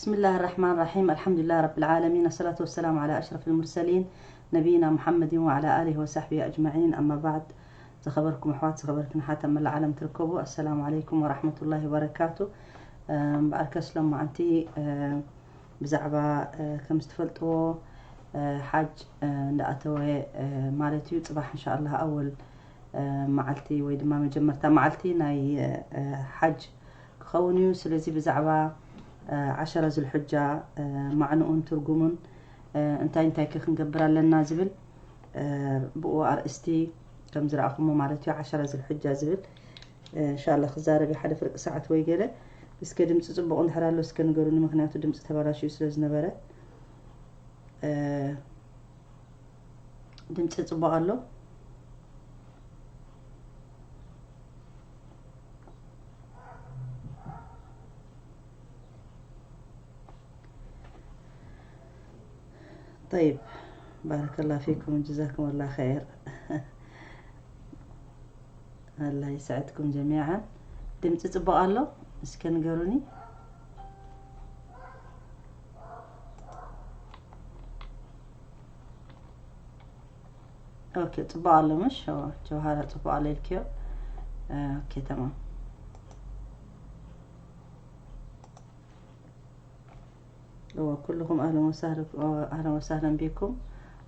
بسم الله الرحمن الرحيم. الحمد لله رب العالمين. الصلاة والسلام على أشرف المرسلين نبينا محمد وعلى آله وصحبه أجمعين. أما بعد. ዝኸበርኩም ኣሕዋት፣ ዝኸበርክን ኣሓት ኣብ መላእ ዓለም ትርከቡ፣ ኣሰላሙ ዓለይኩም ወራሕመቱላሂ ወበረካቱ። እምበኣርከስ ሎማዓንቲ፣ እ፣ ብዛዕባ፣ እ፣ ከም ዝትፈልጥዎ፣ እ፣ ሓጅ፣ እ፣ እንዳኣተወ፣ እ፣ ማለት እዩ። ጽባሕ እንሻኣላህ ኣወል፣ እ፣ መዓልቲ ወይ ድማ መጀመርታ መዓልቲ ናይ፣ እ፣ ሓጅ ክኸውን እዩ። ስለዚ ብዛዕባ፣ እ፣ ዓሸራ ዙልሕጃ፣ እ፣ ማዕንኡን ትርጉሙን፣ እ፣ እንታይ እንታይ ከ ክንገብር ኣለና ዝብል፣ እ፣ ብኡ ኣርእስቲ ከም ዝረኣኹሞ ማለት እዩ፣ ዓሸራ ዙልሕጃ ዝብል። እ፣ እንሻላ ክዛረብ እዩ ሓደ ፍርቂ ሰዓት ወይ ገለ። እስከ ድምፂ ፅቡቕ እንድሕር ኣሎ እስከ ንገሩኒ፣ ምክንያቱ ድምፂ ተበላሽዩ ስለ ዝነበረ። እ፣ ድምፂ ፅቡቕ ኣሎ። طيب، بارك الله فيكم وجزاكم الله خير. الله يسعدكم جميعا. ድምፂ ፅቡቕ ኣሎ? እስከ ንገሩኒ። ኦኬ፣ ፅቡቕ ኣሎ ምሽ? ኦ፣ ጀውሃራ ፅቡቕ ኣሎ ኢልክዮ። ኦኬ፣ ተማም። እወ፣ ኩልኹም ኣህለን ወሳህለን፣ ኣህለን ወሳህለን ቢኩም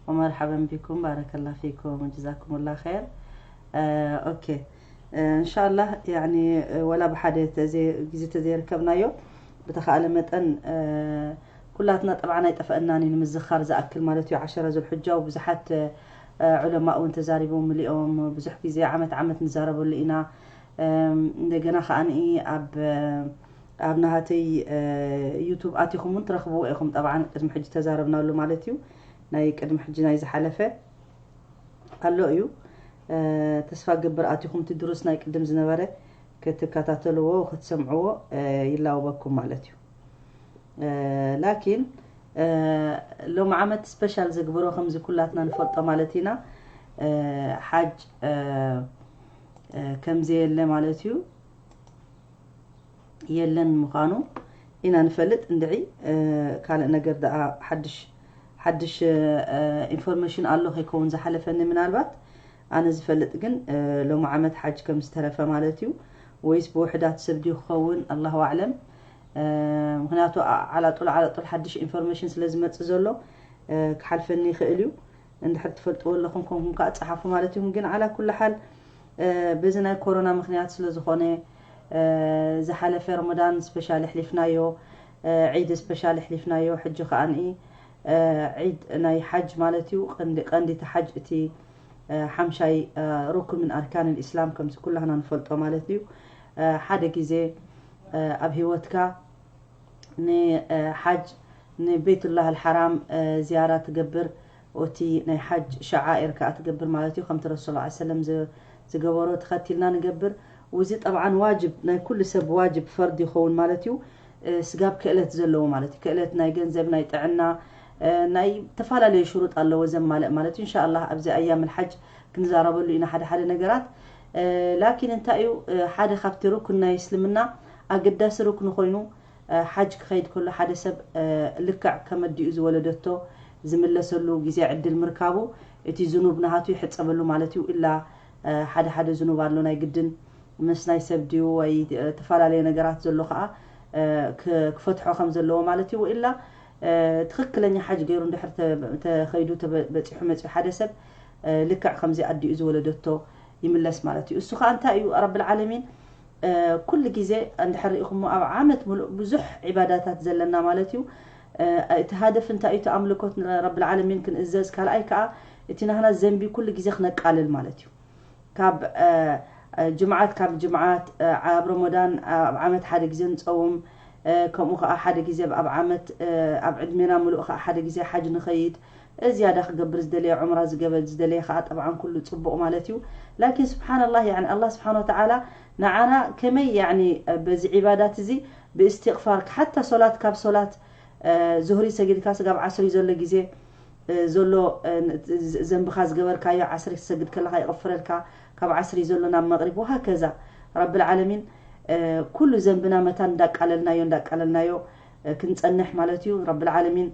ወመርሐበን ቢኩም፣ ባረከላ ፊኩም ወጀዛኩሙላ ኸይር። እ፣ ኦኬ፣ እ፣ እንሻላህ፣ ያኒ፣ እ፣ ወላ ብሓደ ተዘ-፣ ግዜ ተዘይርከብናዮ፣ ብተኻእለ መጠን፣ እ፣ ኩላትና ጠብዓና ኣይጠፈአናን እዩ፣ ንምዝኻር ዝኣክል ማለት እዩ። ዓሸራ ዙልሕጃ ብዙሓት፣ እ፣ ዑለማ እውን ተዛሪቦምሉ እዮም። ብዙሕ ግዜ ዓመት ዓመት ንዛረበሉ ኢና። እም፣ እንደገና ከኣ ኣብ፣ ኣብ ናሃተይ፣ እ፣ ዩቱብ ኣቲኹም እውን ትረኽብዎ ኢኹም። ጠብዓን ቅድሚ ሕጂ ተዛረብናሉ ማለት እዩ። ናይ ቅድሚ ሕጂ ናይ ዝሓለፈ ኣሎ እዩ። እ፣ ተስፋ ገብር ኣቲኹም እቲ ድሩስ ናይ ቅድም ዝነበረ ክትከታተልዎ፣ ክትሰምዕዎ፣ እ፣ ይላወበኩም ማለት እዩ። እ፣ ላኪን፣ እ፣ ሎም ዓመት ስፔሻል ዘግበሮ ከምዚ ኩላትና ንፈልጦ ማለት ኢና። እ፣ ሓጅ፣ እ፣ እ፣ ከምዘየለ ማለት እዩ። የለን ምዃኑ ኢና ንፈልጥ። እንድዒ፣ እ፣ ካልእ ነገር ደኣ ሓድሽ፣ ሓድሽ፣ እ፣ ኢንፎርሜሽን ኣሎ ከይከውን ዝሓለፈኒ ምናልባት። ኣነ ዝፈልጥ ግን፣ እ፣ ሎሚ ዓመት ሓጅ ከም ዝተረፈ ማለት እዩ። ወይስ ብውሕዳት ሰብ ድዩ ክኸውን? ኣላሁ ኣዕለም። እ፣ ምኽንያቱ ዓ-፣ ዓላጡል፣ ዓላጡል ሓድሽ ኢንፎርሜሽን ስለ ዝመጽእ ዘሎ፣ እ፣ ክሓልፈኒ ይኽእል እዩ። እንድሕር ትፈልጥዎ ኣለኹም፣ ኮንኩም ከኣ ጸሓፉ ማለት እዩ። ግን ዓላ ኩሉ ሓል፣ እ፣ በዚ ናይ ኮሮና ምኽንያት ስለ ዝኾነ፣ እ፣ ዝሓለፈ ረመዳን ስፔሻል ኣሕሊፍናዮ፣ እ፣ ዒድ ስፔሻል ኣሕሊፍናዮ። ሕጂ ከኣ ንኢ፣ እ፣ ዒድ ናይ ሓጅ ማለት እዩ። ቀንዲ፣ ቀንዲ እቲ ሓጅ እቲ፣ እ፣ ሓምሻይ፣ እ፣ ሩክን ምን ኣርካን ልእስላም ከምዚ ኩላህና ንፈልጦ ማለት እዩ። እ፣ ሓደ ግዜ፣ እ፣ ኣብ ህይወትካ ን-፣ እ፣ ሓጅ ንቤቱላህ ኣልሓራም፣ እ፣ ዝያራ ትገብር፣ ኦቲ ናይ ሓጅ ሸዓኢር ከኣ ትገብር ማለት እዩ። ከምቲ ረሱል ሰለላሁ ዐለይሂ ወሰለም ዝ-፣ ዝገበሮ ተኸቲልና ንገብር። ውዚ ጠብዓን ዋጅብ፣ ናይ ኩሉ ሰብ ዋጅብ ፈርድ ይኸውን ማለት እዩ። እ፣ ስጋብ ክእለት ዘለዎ ማለት እዩ። ክእለት ናይ ገንዘብ፣ ናይ ጥዕና፣ እ፣ ናይ ተፈላለዩ ሽሩጥ ኣለዎ ዘማልእ ማለት እዩ። እንሻኣላህ ኣብዚ ኣያም ኣልሓጅ ክንዛረበሉ ኢና ሓደ ሓደ ነገራት። እ፣ ላኪን እንታይ እዩ፣ እ፣ ሓደ ካብቲ ሩክን ናይ እስልምና ኣገዳሲ ሩክን ኮይኑ፣ እ፣ ሓጅ ክኸይድ ከሎ ሓደ ሰብ፣ እ፣ ልክዕ ከም ኣዲኡ ዝወለደቶ ዝምለሰሉ ግዜ ዕድል ምርካቡ፣ እቲ ዝኑብ ናሃቱ ይሕጸበሉ ማለት እዩ። ኢላ፣ እ፣ ሓደ ሓደ ዝኑብ ኣሎ ናይ ግድን ምስ ናይ ሰብ ድዩ ወይ፣ እ፣ እተፈላለየ ነገራት ዘሎ ከኣ፣ እ፣ ክ-፣ ክፈትሖ ከም ዘለዎ ማለት እዩ። ወኢላ፣ እ፣ ትኽክለኛ ሓጅ ገይሩ እንድሕር ተ-፣ ተኸይዱ ተበ-፣ በጺሑ መጺኡ ሓደ ሰብ፣ እ፣ ልክዕ ከምዚ ኣዲኡ ዝወለደቶ ይምለስ ማለት እዩ። እሱ ከኣ እንታይ እዩ? ረብል ዓለሚን፣ እ፣ ኩሉ ግዜ እንድሕር ርኢኹሞ ኣብ ዓመት ምሉእ ብዙሕ ዒባዳታት ዘለና ማለት እዩ። እ፣ እቲ ሃደፍ እንታይ እዩ? እቲ ኣምልኮት ንረብል ዓለሚን ክንእዘዝ፣ ካልኣይ ከኣ እቲ ናህና ዘንቢ ኩሉ ግዜ ክነቃልል ማለት እዩ። ካብ፣ እ፣ እ፣ ጅምዓት ካብ ጅምዓት፣ እ፣ ኣብ ረመዳን ኣብ ዓመት ሓደ ግዜ ንጸውም፣ እ፣ ከምኡ ከኣ ሓደ ግዜ ኣብ ዓመት፣ እ፣ ኣብ ዕድሜና ምሉእ ከኣ ሓደ ግዜ ሓጅ ንኸይድ፣ ዝያዳ ክገብር ዝደለየ፣ ዑምራ ዝገበ-፣ ዝደለየ ከኣ ጠብዓን ኩሉ ጽቡቕ ማለት እዩ። ላኪን ስብሓንላህ፣ ያኒ ኣላህ ስብሓን ወተዓላ ንዓና ከመይ፣ ያኒ፣ በዚ ዒባዳት እዚ ብእስትቕፋር፣ ሓታ ሶላት፣ ካብ ሶላት፣ እ፣ ዙህሪ ሰጊድካ ስጋብ ዓስሪ ዘሎ ግዜ፣ እ፣ ዘሎ፣ እ፣ ን-፣ ዝ-፣ ዘንብኻ ዝገበርካዮ ዓስሪ ክትሰግድ ከለኻ ይቕፍረልካ፣ ካብ ዓስሪ ዘሎ ናብ መቕሪብ፣ ወሃከዛ። ረብል ዓለሚን፣ እ፣ ኩሉ ዘንብና መታን እንዳቃለልናዮ፣ እንዳቃለልናዮ፣ ክንጸንሕ ማለት እዩ። ረብል ዓለሚን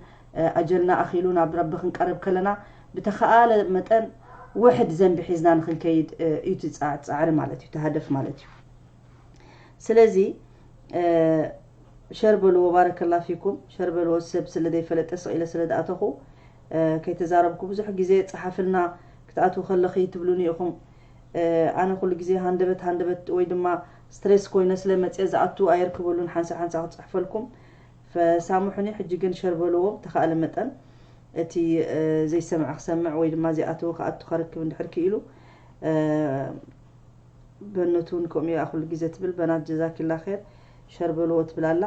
ኣጀልና ኣኺሉ ናብ ረቢ ክንቀርብ ከለና ብተኸኣለ መጠን ውሕድ ዘንቢ ሒዝና ንክንከይድ እዩ እቲ ጻ- ጻዕሪ ማለት እዩ፣ እቲ ሃደፍ ማለት እዩ። ስለዚ ሸር በልዎ፣ ባረከላ ፊኩም። ሸር በልዎ፣ ሰብ ስለ ዘይፈለጠ ስቕ ኢለ ስለ ዝኣተኹ ከይተዛረብኩ ብዙሕ ግዜ ጸሓፍልና ክትኣትዉ ከለኺ ትብሉኒ ኢኹም። ኣነ ኩሉ ግዜ ሃንደበት ሃንደበት ወይ ድማ ስትሬስ ኮይነ ስለ መፅየ ዝኣቱ ኣየርክበሉን፣ ሓንሳ ሓንሳ ክፅሕፈልኩም። ፈሳምሑኒ። ሕጂ ግን ሸር በልዎ ብተኻእለ መጠን፣ እቲ ዘይሰምዐ ክሰምዕ ወይ ድማ ዘይኣተወ ክኣቱ ከረክብ እንድሕር ክኢሉ። በነቱ እውን ከምኡ እያ ኩሉ ግዜ ትብል። በናት ጀዛኪላ ኸይር፣ ሸር በልዎ ትብል ኣላ።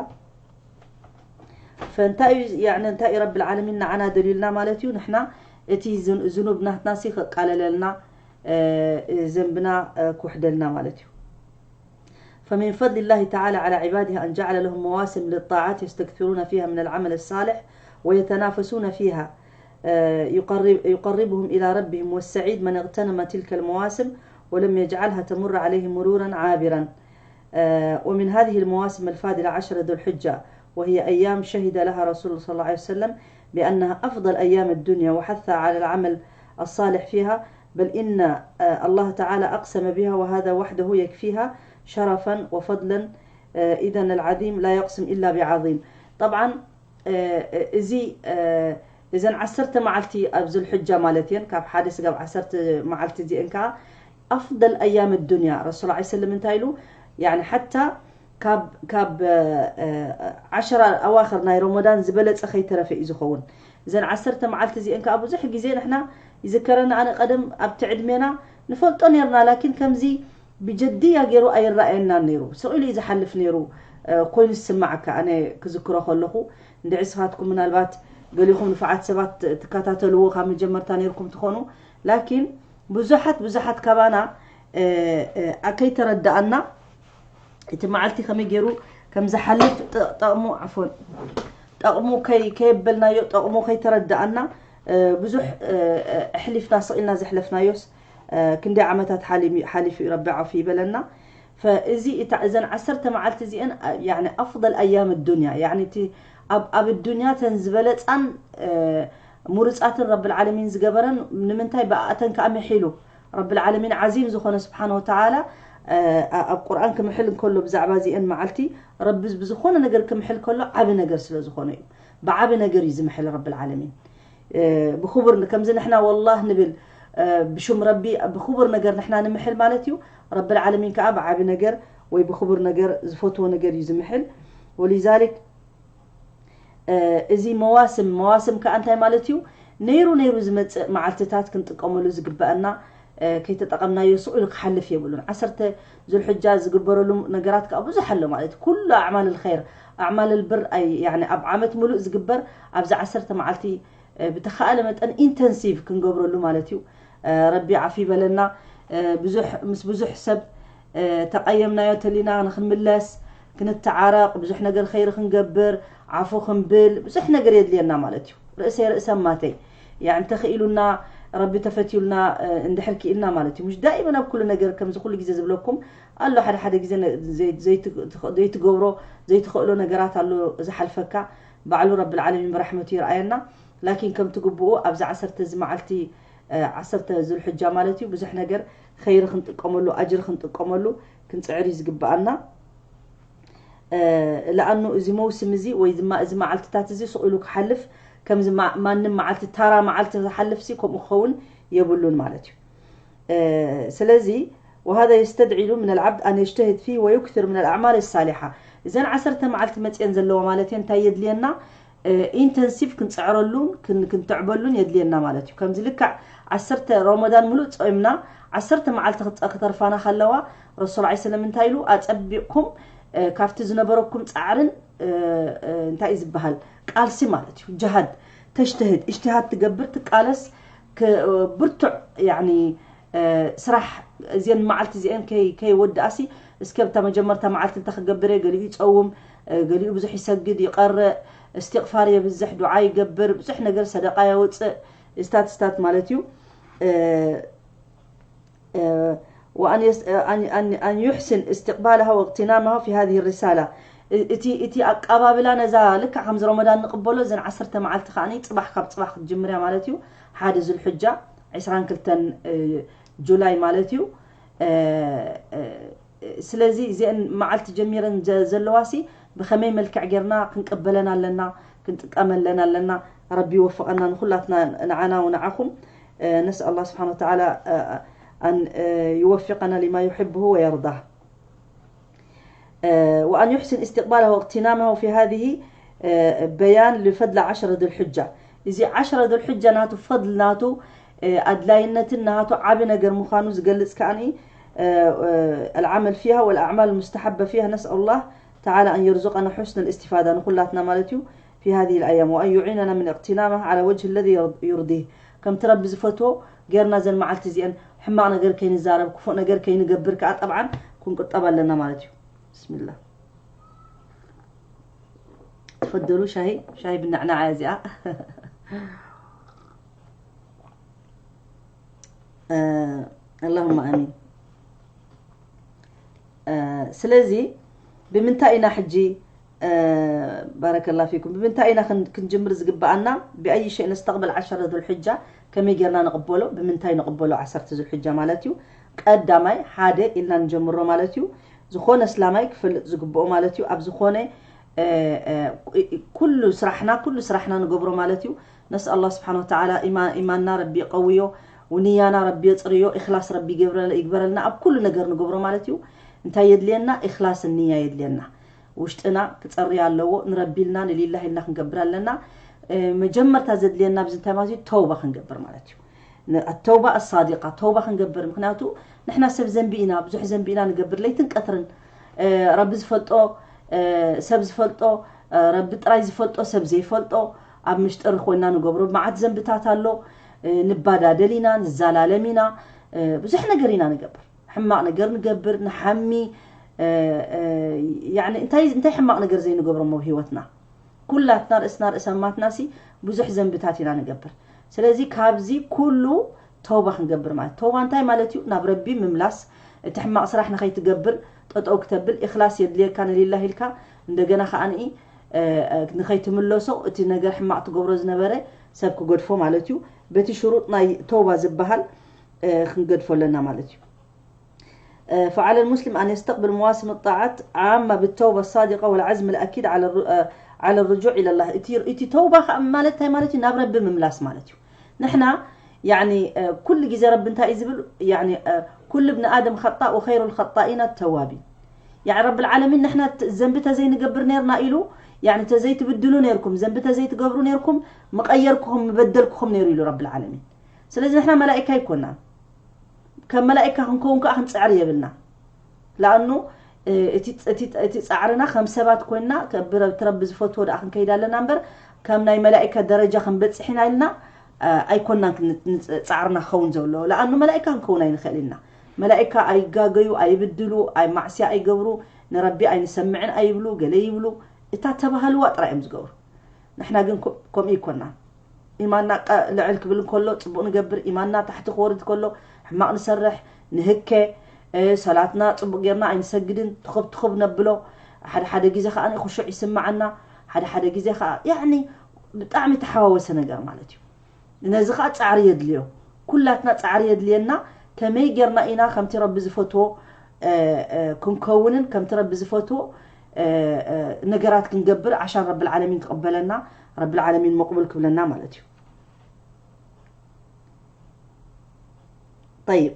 ፈእንታይ እዩ ያዕኒ እንታይ እዩ ረብል ዓለሚን ንዓና ደልዩልና ማለት እዩ? ንሕና እቲ ዝን- ዝኑብ ናትና ሲ ከቃለለልና፣ ዘንብና ክውሕደልና ማለት እዩ። فمن فضل الله تعالى على عباده أن جعل لهم مواسم للطاعات يستكثرون فيها من العمل الصالح ويتنافسون فيها، يقرب يقربهم إلى ربهم، والسعيد من اغتنم تلك المواسم ولم يجعلها تمر عليه مرورا عابرا. ومن هذه المواسم الفاضلة عشر ذو الحجة، وهي أيام شهد لها رسول الله صلى الله عليه وسلم بأنها أفضل أيام الدنيا، وحث على العمل الصالح فيها، بل إن الله تعالى أقسم بها، وهذا وحده يكفيها شرفا وفضلا. إذن العظيم لا يقسم إلا بعظيم. طبعا እዚ እዘን ዓሰርተ መዓልቲ ኣብ ዙልሕጃ ማለት እየን፣ ካብ ሓደ ስጋብ ዓሰርተ መዓልቲ እዚአን ከዓ ኣፍደል ኣያም ዱንያ። ረሱል ላ ሰለም እንታይ ኢሉ? ያኒ ሓታ ካብ ካብ ዓሽራ ኣዋኽር ናይ ረመዳን ዝበለፀ ከይተረፈ እዩ ዝኸውን። እዘን ዓሰርተ መዓልቲ እዚአን ከዓ ብዙሕ ግዜ ንሕና ይዝከረና። ኣነ ቀደም ኣብቲ ዕድሜና ንፈልጦ ነርና፣ ላኪን ከምዚ ብጀድያ ገይሩ ኣይረኣየናን ነይሩ። ስቕ ኢሉ እዩ ዝሓልፍ ነይሩ ኮይኑ ዝስማዓካ። ኣነ ክዝክሮ ከለኹ እንድዒ ስኻትኩም ምናልባት ገሊኹም ንፉዓት ሰባት ትከታተልዎ ካብ መጀመርታ ነይርኩም ትኾኑ። ላኪን ብዙሓት ብዙሓት ካባና ከይተረዳኣና እቲ መዓልቲ ከመይ ገይሩ ከም ዝሓልፍ ጠቕሙ ዓፎን ጠቕሙ ከይበልናዮ ጠቕሙ ከይተረዳኣና ብዙሕ ኣሕሊፍና ስቕ ኢልና ዘሕለፍናዮስ ክንደይ ዓመታት ሓሊፉ እዩ፣ ረቢ ዓፉ ይበለና። ፈእዚ እታ እዘን ዓሰርተ መዓልቲ እዚአን ኣፍضል ኣያም ዱንያ፣ ያኒ እቲ ኣብ ኣብ ዱንያ ተን ዝበለፃን ምሩፃትን ረብል ዓለሚን ዝገበረን። ንምንታይ ብኣተን ከዓ ምሒሉ ረብል ዓለሚን ዓዚም ዝኾነ ስብሓን ወተዓላ ኣብ ቁርኣን ክምሕል እንከሎ ብዛዕባ እዚአን መዓልቲ ረቢ ብዝኾነ ነገር ክምሕል ከሎ ዓቢ ነገር ስለ ዝኾነ እዩ። ብዓቢ ነገር እዩ ዝምሕል ረብል ዓለሚን። ብክቡር ከምዚ ንሕና ወላህ ንብል ብሹም ረቢ ብክቡር ነገር ንሕና ንምሕል ማለት እዩ። ረብል ዓለሚን ከዓ ብዓቢ ነገር ወይ ብክቡር ነገር ዝፈትዎ ነገር እዩ ዝምሕል። ወሊዛሊክ እዚ መዋስም መዋስም ከዓ እንታይ ማለት እዩ? ነይሩ ነይሩ ዝመፅእ መዓልትታት ክንጥቀመሉ ዝግበአና ከይተጠቐምናዮ ስቕ ኢሉ ክሓልፍ የብሉን። ዓሰርተ ዙልሕጃ ዝግበረሉ ነገራት ከዓ ብዙሕ ኣሎ ማለት እዩ። ኩሉ ኣዕማል ልኸይር ኣዕማል ልብር ኣብ ዓመት ሙሉእ ዝግበር ኣብዚ ዓሰርተ መዓልቲ ብተኻእለ መጠን ኢንተንሲቭ ክንገብረሉ ማለት እዩ። ረቢ ዓፊ በለና። ብዙሕ ምስ ብዙሕ ሰብ ተቐየምናዮ ተሊና ንክንምለስ ክንተዓረቕ ብዙሕ ነገር ኸይሪ ክንገብር ዓፉ ክንብል ብዙሕ ነገር የድልየና ማለት እዩ። ርእሰይ ርእሰ ማተይ ያ እንተኽኢሉና ረቢ ተፈትዩልና እንድሕር ክኢልና ማለት እዩ። ምሽ ዳኢመን ኣብ ኩሉ ነገር ከምዚ ኩሉ ግዜ ዝብለኩም ኣሎ ሓደ ሓደ ግዜ ዘይትገብሮ ዘይትኽእሎ ነገራት ኣሎ ዝሓልፈካ ባዕሉ ረብል ዓለሚን ብራሕመቱ ይርኣየና። ላኪን ከምቲ ግብኡ ኣብዚ ዓሰርተ እዚ መዓልቲ ዓሰርተ ዙልሕጃ ማለት እዩ ብዙሕ ነገር ኸይሪ ክንጥቀመሉ ኣጅሪ ክንጥቀመሉ ክንፅዕር እዩ ዝግበኣና። ለኣኑ እዚ መውስም እዚ ወይ ድማ እዚ መዓልትታት እዚ ስቕ ኢሉ ክሓልፍ ከምዚ ማንም መዓልቲ ታራ መዓልቲ ዝሓልፍ ሲ ከምኡ ክኸውን የብሉን ማለት እዩ። ስለዚ وهذا يستدعي من العبد أن يجتهد فيه ويكثر من الأعمال الصالحة። እዘን ዓሰርተ መዓልቲ መፅየን ዘለዋ ማለት እየ እንታይ የድልየና? ኢንተንሲቭ ክንፅዕረሉን ክንትዕበሉን የድልየና ማለት እዩ። ከምዚ ልክዕ ዓሰርተ ረመዳን ሙሉእ ፀምና ዓሰርተ መዓልቲ ክተርፋና ከለዋ ረሱል ላ ሰለም እንታይ ኢሉ? ኣፀቢቕኩም ካብቲ ዝነበረኩም ፃዕርን እንታይ እዩ ዝበሃል ቃልሲ ማለት እዩ ጅሃድ ተጅተህድ እጅትሃድ ትገብር ትቃለስ ብርቱዕ ስራሕ እዚአን መዓልቲ እዚአን ከይወድኣሲ እስከ ብታ መጀመርታ መዓልቲ እንተ ክገብር እየ ገሊኡ ይፀውም፣ ገሊኡ ብዙሕ ይሰግድ ይቐርእ፣ እስትቕፋር የብዝሕ፣ ዱዓ ይገብር፣ ብዙሕ ነገር ሰደቃ የውፅእ፣ እስታት እስታት ማለት እዩ። وأن يس أن أن أن يحسن استقبالها واغتنامها في هذه الرسالة. እ- እቲ እቲ ኣቀባብላ ነዛ ልክዕ ከምዚ ረመዳን ንቕበሎ እዘን ዓሰርተ መዓልቲ ከዓኒ ጽባሕ ካብ ጽባሕ ክትጅምር እያ ማለት እዩ። ሓደ ዙልሕጃ ዕስራን ክልተን እ፣ ጁላይ ማለት እዩ። እ፣ እ፣ ስለዚ እዚአን መዓልቲ ጀሚረን ዘ- ዘለዋሲ ብኸመይ መልክዕ ጌርና ክንቀበለን ኣለና፣ ክንጥቀመለን ኣለና። ረቢ ይወፍቐና ንኹላትና፣ ንዓና ونعكم. نسأل الله سبحانه وتعالى أن يوفقنا لما يحبه ويرضاه. وأن يحسن استقباله واغتنامه في هذه بيان لفضل عشر ذو الحجة. እዚ ዓሽረ ذو الحجة ናቱ ፈድል ናቱ ኣድላይነትን ናቱ ዓቢ ነገር ምዃኑ ዝገልጽ ከኣኒ العمل فيها والأعمال المستحبة فيها. نسأل الله تعالى أن يرزقنا حسن الاستفادة ንኹላትና ማለት እዩ في هذه الأيام وأن يعيننا من اغتنامها على وجه الذي يرضيه. ከምቲ ረቢ ዝፈትዎ ጌርና ዘን መዓልቲ እዚአን ሕማቕ ነገር ከይንዛረብ ክፉእ ነገር ከይንገብር ከዓ ጠብዓን ክንቁጠብ ኣለና ማለት እዩ። ብስሚላ تفضلوا شاي شاي بالنعناع እዚኣ اللهم آمين. ስለዚ ብምንታይ ኢና ሕጂ ባረከላ ፊኩም ብምንታይ ኢና ክንጅምር ዝግበኣና ብኣይ ሸይ ነስተቕበል ዓሸረ ዙልሕጃ ከመይ ጌርና ንቕበሎ ብምንታይ ንቕበሎ ዓሰርተ ዙልሕጃ ማለት እዩ ቀዳማይ ሓደ ኢልና ንጀምሮ ማለት እዩ ዝኾነ እስላማይ ክፈልጥ ዝግብኦ ማለት እዩ ኣብ ዝኾነ ኩሉ ስራሕና ኩሉ ስራሕና ንገብሮ ማለት እዩ ነስ ኣላ ስብሓን ወተዓላ ኢማና ረቢ የቀውዮ ونيانا ربي يطريو إخلاص ربي يقبرلنا أب كل نجر نقبره مالتيو أنت يدلينا إخلاص النية يدلينا وشتنا كتصري على لو نربي لنا لله إلنا خنقبر لنا مجمرتا زدلينا بزن تمازي توبة خنقبر مالتيو التوبة الصادقة توبة خنقبر مخناتو نحنا سب زنبينا بزح زنبينا نقبر ليتن كثرن ربي زفلطو سب زفلطو ربي ጥራይ ዝፈልጦ ሰብ ዘይፈልጦ ኣብ ምሽጥር ኮይና ንገብሮ መዓት ዘንብታት ኣሎ ንባዳደል ኢና ንዛላለም ኢና ብዙሕ ነገር ኢና ንገብር ሕማቕ ነገር ንገብር ንሓሚ እንታይ እንታይ ሕማቕ ነገር ዘይንገብሮ ኣብ ህይወትና ኩላትና ርእስና ርእሰማትና ሲ ብዙሕ ዘንብታት ኢና ንገብር ስለዚ ካብዚ ኩሉ ተውባ ክንገብር ማለት ተውባ እንታይ ማለት እዩ ናብ ረቢ ምምላስ እቲ ሕማቕ ስራሕ ንኸይትገብር ጠጠው ክተብል ኢኽላስ የድልየካ ንሊላህ ኢልካ እንደገና ከዓ ንኢ ንኸይትምለሶ እቲ ነገር ሕማቕ ትገብሮ ዝነበረ ሰብ ክገድፎ ማለት እዩ በቲ ሽሩጥ ናይ ተውባ ዝበሃል ክንገድፎ ኣለና ማለት እዩ فعلى المسلم أن يستقبل مواسم الطاعات عامة بالتوبة الصادقة والعزم الأكيد على على الرجوع إلى الله. إتي توبة مالتها مالتي نابرة بمملاس مالتي. نحنا يعني كل جزء رب انت إزبل يعني كل ابن آدم خطاء وخير الخطائين التوابين. يعني رب العالمين نحن زنبتها زي نقبر نيرنا إلو يعني تزي تبدلوا نيركم زنبتها زي تقبروا نيركم مقيركم مبدلكم نير إلو رب العالمين. سلزي نحن ملائكة يكوننا ከም መላእካ ክንከውን ከዓ ክንፅዕር የብልና ለኣኑ እቲ ፃዕርና ከም ሰባት ኮይንና ብረብቲ ረቢ ዝፈትዎ ደኣ ክንከይድ ኣለና እምበር ከም ናይ መላእካ ደረጃ ክንበፅሕ ኢና ኢልና ኣይኮናን ፃዕርና ክኸውን ዘለዎ ለኣኑ መላእካ ክንከውን ኣይንኽእል ኢና መላእካ ኣይጋገዩ ኣይብድሉ ማዕስያ ኣይገብሩ ንረቢ ኣይንሰምዕን ኣይብሉ ገለ ይብሉ እታ ተባህልዋ ጥራይ እዮም ዝገብሩ ንሕና ግን ከምኡ ይኮናን ኢማንና ልዕል ክብል እንከሎ ፅቡቅ ንገብር ኢማንና ታሕቲ ክወርድ ከሎ ሕማቅ ንሰርሕ ንህከ ሰላትና ፅቡቅ ጌርና ኣይንሰግድን ትኽብ ትኽብ ነብሎ ሓደ ሓደ ግዜ ከዓ ኩሹዕ ይስማዓና ሓደ ሓደ ግዜ ከዓ ያኒ ብጣዕሚ ተሓዋወሰ ነገር ማለት እዩ ነዚ ከዓ ፃዕሪ የድልዮ ኩላትና ፃዕሪ የድልየና ከመይ ጌርና ኢና ከምቲ ረቢ ዝፈትዎ ክንከውንን ከምቲ ረቢ ዝፈትዎ ነገራት ክንገብር ዓሻን ረቢ ዓለሚን ክቕበለና ረቢ ዓለሚን መቕቡል ክብለና ማለት እዩ طيب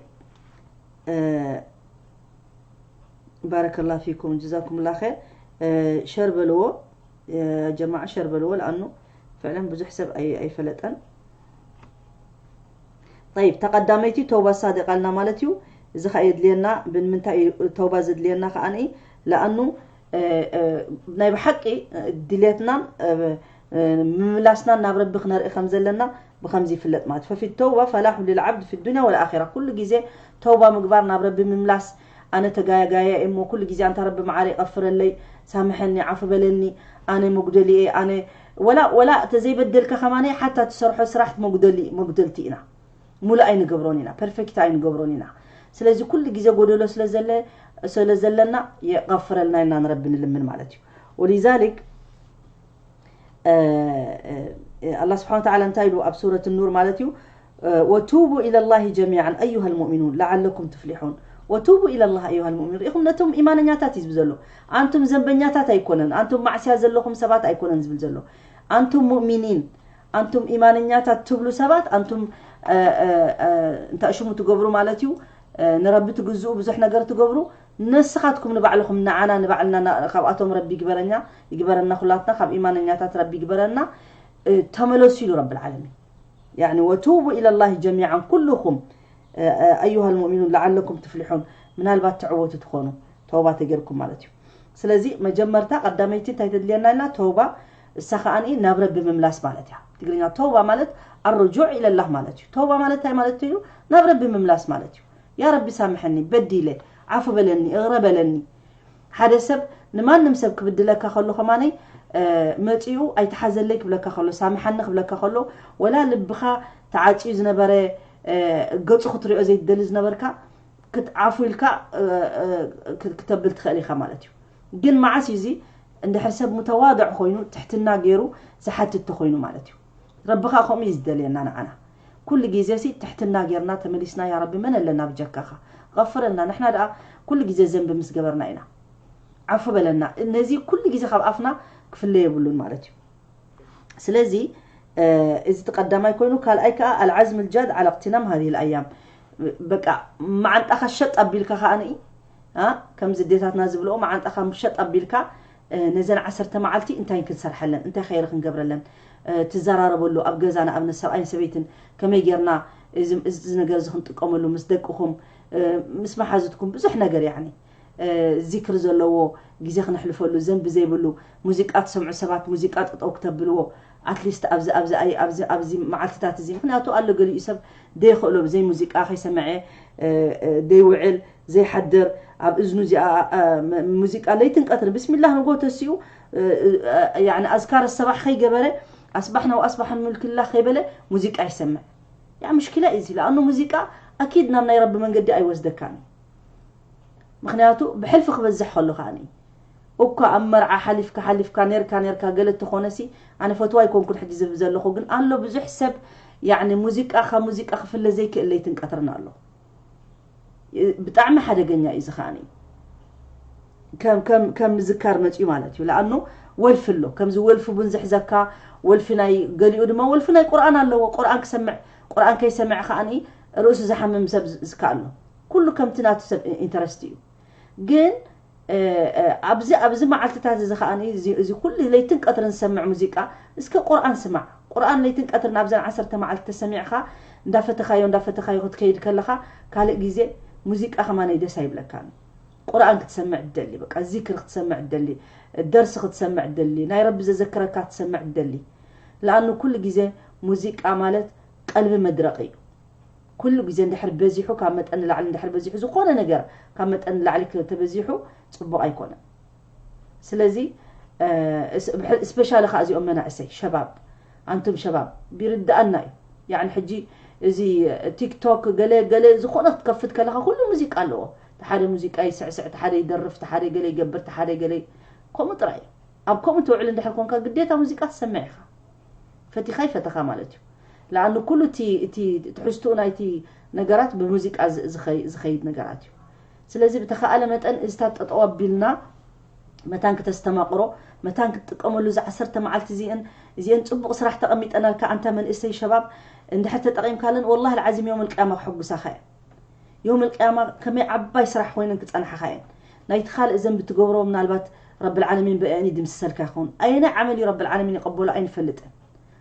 بارك الله فيكم جزاكم الله خير شر በልዎ ጀማዓ ሸር በልዎ ለኣኑ ፍዕለን ብዙሕ ሰብ ኣይፈለጠን طيب ተቐዳመይቲ ተውባ ሳዲቃ ኣልና ማለት እዩ እዚ ኸዓ የድልየና ብምንታይ እዩ ተውባ ዘድልየና ከዓኒ ለኣኑ ናይ ብሓቂ ድሌትናን ምምላስናን ናብ ረቢ ክነርኢ ከም ዘለና ብኸምዚ ይፍለጥ ማለት ففي التوبة فلاح للعبد في الدنيا والآخرة ኩሉ ግዜ ተውባ ምግባር ናብ ረቢ ምምላስ ኣነ ተጋያጋየ እሞ ኩሉ ግዜ ኣንታ ረቢ መዓረ ይቐፍረለይ ሳምሐኒ ዓፉ በለኒ ኣነ መጉደሊ እየ ኣነ ወላ ወላ ተዘይበደልካ ከማነ ሓታ ትሰርሖ ስራሕ መጉደሊ መጉደልቲ ኢና ሙሉ ኣይንገብሮን ኢና ፐርፌክት ኣይንገብሮን ኢና ስለዚ ኩሉ ግዜ ጎደሎ ስለዘለ ስለ ዘለና የቐፍረልና ኢና ንረቢ ንልምን ማለት እዩ ولذلك ኣላህ ስብሓን ወተዓላ እንታይ ኢሉ ኣብ ሱረት ኑር ማለት እዩ? ወቱቡ ኢለላሂ ጀሚዓን ኣዩሃ ልሙእሚኑን ለዓለኩም ትፍሊሑን። ወቱቡ ኢለላህ ኣዩሃ ልሙእሚኑን። ርኢኹም፣ ነቶም ኢማነኛታት እዩ ዝብል ዘሎ። ኣንቱም ዘንበኛታት ኣይኮነን፣ ኣንቱም ማዕስያ ዘለኹም ሰባት ኣይኮነን ዝብል ዘሎ። ኣንቱም ሙእሚኒን፣ ኣንቱም ኢማነኛታት ትብሉ ሰባት፣ ኣንቱም እንታይ ሽሙ ትገብሩ ማለት እዩ፣ ንረቢ ትግዝኡ፣ ብዙሕ ነገር ትገብሩ፣ ንስኻትኩም ንባዕልኹም፣ ንዓና ንባዕልና፣ ካብኣቶም ረቢ ይግበረኛ ይግበረና፣ ኩላትና ካብ ኢማነኛታት ረቢ ይግበረና። ተመለሱ ኢሉ ረብል ዓለሚን። ያኒ ወቱቡ ኢለላሂ ጀሚዓን ኩሉኹም ኣዩሃ ልሙእሚኑን ለዓለኩም ትፍሊሑን። ምናልባት ትዕወቱ ትኾኑ፣ ተውባ ተገይርኩም ማለት እዩ። ስለዚ መጀመርታ ቀዳመይቲ እንታይ ተድልየና ኢልና? ተውባ። እሳ ከዓኒ ናብ ረቢ ምምላስ ማለት እያ። ትግርኛ ተውባ ማለት ኣርጁዕ ኢለላህ ማለት እዩ። ተውባ ማለት እንታይ ማለት እዩ? ናብ ረቢ ምምላስ ማለት እዩ። ያ ረቢ ሳምሐኒ፣ በዲለ፣ ዓፉ በለኒ፣ እቕረ በለኒ። ሓደ ሰብ ንማንም ሰብ ክብድለካ ከሎ ከማነይ መፂኡ ኣይተሓዘለይ ክብለካ ከሎ፣ ሳምሓኒ ክብለካ ከሎ፣ ወላ ልብኻ ተዓፅዩ ዝነበረ፣ ገፁ ክትሪኦ ዘይትደሊ ዝነበርካ፣ ክትዓፉ ኢልካ ክተብል ትኽእል ኢኻ ማለት እዩ። ግን መዓስ እዩ እዚ? እንድሕር ሰብ ሙተዋድዕ ኮይኑ፣ ትሕትና ገይሩ ዝሓትት ተኮይኑ ማለት እዩ። ረቢ ኸዓ ከምኡ እዩ ዝደልየና ንዓና። ኩሉ ግዜ ሲ ትሕትና ጌርና ተመሊስና፣ ያ ረቢ መን ኣለና ብጀካኻ? غفرልና። ንሕና ደኣ ኩሉ ግዜ ዘንቢ ምስ ገበርና ኢና። ዓፉ በለና። ነዚ ኩሉ ግዜ ካብ ኣፍና ክፍለ የብሉን ማለት እዩ። ስለዚ እዚ እቲ ቀዳማይ ኮይኑ፣ ካልኣይ ከዓ ኣልዓዝም ልጃድ ዓላ እቅትናም ሃዚህ ልኣያም። በቃ መዓንጣኻ ሸጥ ኣቢልካ ከዓኒ ከምዚ ኣዴታትና ዝብልኦ፣ መዓንጣኻ ሸጥ ኣቢልካ ነዘን ዓሰርተ መዓልቲ እንታይ ክንሰርሐለን፣ እንታይ ኸይሪ ክንገብረለን ትዘራረበሉ። ኣብ ገዛ ንኣብነት ሰብኣይን ሰበይትን ከመይ ጌርና እዚ ነገር እዚ ክንጥቀመሉ፣ ምስ ደቅኹም፣ ምስ መሓዙትኩም ብዙሕ ነገር ያኒ ዚክር ዘለዎ ግዜ ክነሕልፈሉ፣ ዘንቢ ዘይብሉ። ሙዚቃ ትሰምዑ ሰባት ሙዚቃ ጠጠው ክተብልዎ፣ ኣትሊስት ኣብዚ ኣብዚ ኣይ ኣብዚ ኣብዚ መዓልትታት እዚ። ምክንያቱ ኣሎ ገሊኡ ሰብ ደይኽእሎ፣ ብዘይ ሙዚቃ ከይሰምዐ ደይውዕል ዘይሓድር። ኣብ እዝኑ እዚኣ ሙዚቃ ለይትን ቀትርን ብስሚላህ ንጎ ተሲኡ፣ ያኒ ኣዝካር ሰባሕ ከይገበረ፣ ኣስባሕና ወኣስባሕ ሙልክላህ ከይበለ ሙዚቃ ይሰምዕ። ያ ምሽኪላ እዩ እዚ። ለኣኑ ሙዚቃ ኣኪድ ናብ ናይ ረቢ መንገዲ ኣይወስደካን እዩ። ምክንያቱ ብሕልፊ ክበዝሕ ከሎ ከዓኒ እኳ ኣብ መርዓ ሓሊፍካ ሓሊፍካ ነርካ ነርካ ገለ ተኾነሲ፣ ኣነ ፈትዋ ኣይኮንኩን ሕጂ ዝብ ዘለኹ፣ ግን ኣሎ ብዙሕ ሰብ ያኒ ሙዚቃ ካብ ሙዚቃ ክፍለ ዘይክእል ለይትን ቀትርን ኣሎ። ብጣዕሚ ሓደገኛ እዩ እዚ ከዓኒ። ከም ከም ከም ምዝካር መፅዩ ማለት እዩ። ለኣኑ ወልፊ ኣሎ፣ ከምዚ ወልፊ ቡን ዝሕዘካ፣ ወልፊ ናይ ገሊኡ ድማ ወልፊ ናይ ቁርኣን ኣለዎ። ቁርኣን ክሰምዕ፣ ቁርኣን ከይሰምዕ ከዓኒ ርእሱ ዝሓምም ሰብ ዝካ ኣሎ። ኩሉ ከምቲ ናቱ ሰብ ኢንተረስት እዩ። ግን ኣብዚ ኣብዚ መዓልትታት እዚ ከዓኒ እዚ ኩሉ ለይትን ቀትርን ዝሰምዕ ሙዚቃ፣ እስከ ቁርኣን ስማዕ። ቁርኣን ለይትን ቀትርን ኣብዘን ዓሰርተ መዓልቲ ተሰሚዕካ እንዳፈተኻዮ እንዳፈተኻዮ ክትከይድ ከለኻ፣ ካልእ ግዜ ሙዚቃ ከማነይ ደስ ኣይብለካን። ቁርኣን ክትሰምዕ ትደሊ፣ በቃ ዚክር ክትሰምዕ ትደሊ፣ ደርሲ ክትሰምዕ ትደሊ፣ ናይ ረቢ ዘዘክረካ ክትሰምዕ ትደሊ። ለኣኑ ኩሉ ግዜ ሙዚቃ ማለት ቀልቢ መድረቂ እዩ። ኩሉ ግዜ እንድሕር በዚሑ፣ ካብ መጠን ንላዕሊ እንድሕር በዚሑ፣ ዝኾነ ነገር ካብ መጠን ንላዕሊ ተበዚሑ ፅቡቕ ኣይኮነን። ስለዚ ስፔሻሊ ከዓ እዚኦም መናእሰይ ሸባብ፣ ኣንቱም ሸባብ ቢርድኣና እዩ። ያኒ ሕጂ እዚ ቲክቶክ ገለ ገለ ዝኾነ ክትከፍት ከለኻ ኩሉ ሙዚቃ ኣለዎ። ተሓደ ሙዚቃ ይስዕስዕ፣ ተሓደ ይደርፍ፣ ተሓደ ገለ ይገብር፣ ተሓደ ገለ ከምኡ ጥራይ እዩ። ኣብ ከምኡ ትውዕል እንድሕር ኮንካ ግዴታ ሙዚቃ ትሰምዕ ኢኻ። ፈቲኻ ይፈተኻ ማለት እዩ። ለኣኑ ኩሉ እቲ እቲ ትሕዝትኡ ናይቲ ነገራት ብሙዚቃ ዝኸይድ ነገራት እዩ። ስለዚ ብተኸኣለ መጠን እዚታት ጠጠው ኣቢልና መታን ክተስተማቕሮ፣ መታን ክትጥቀመሉ፣ እዚ ዓሰርተ መዓልቲ እዚአን እዚአን ፅቡቕ ስራሕ ተቐሚጠናልካ ኣንታ መንእሰይ ሸባብ እንድሕር ተጠቒምካለን ወላሂ ልዓዚም የውም ልቅያማ ክሕጉሳኻ እየ። የውም ልቅያማ ከመይ ዓባይ ስራሕ ኮይነን ክፀንሓኻ እየን። ናይቲ ካልእ ዘንቢ ትገብሮ ምናልባት ረብል ዓለሚን ብአን ይድምስሰልካ ይኸውን። ኣየናይ ዓመል እዩ ረብል ዓለሚን ይቐበሎ ኣይንፈልጥን።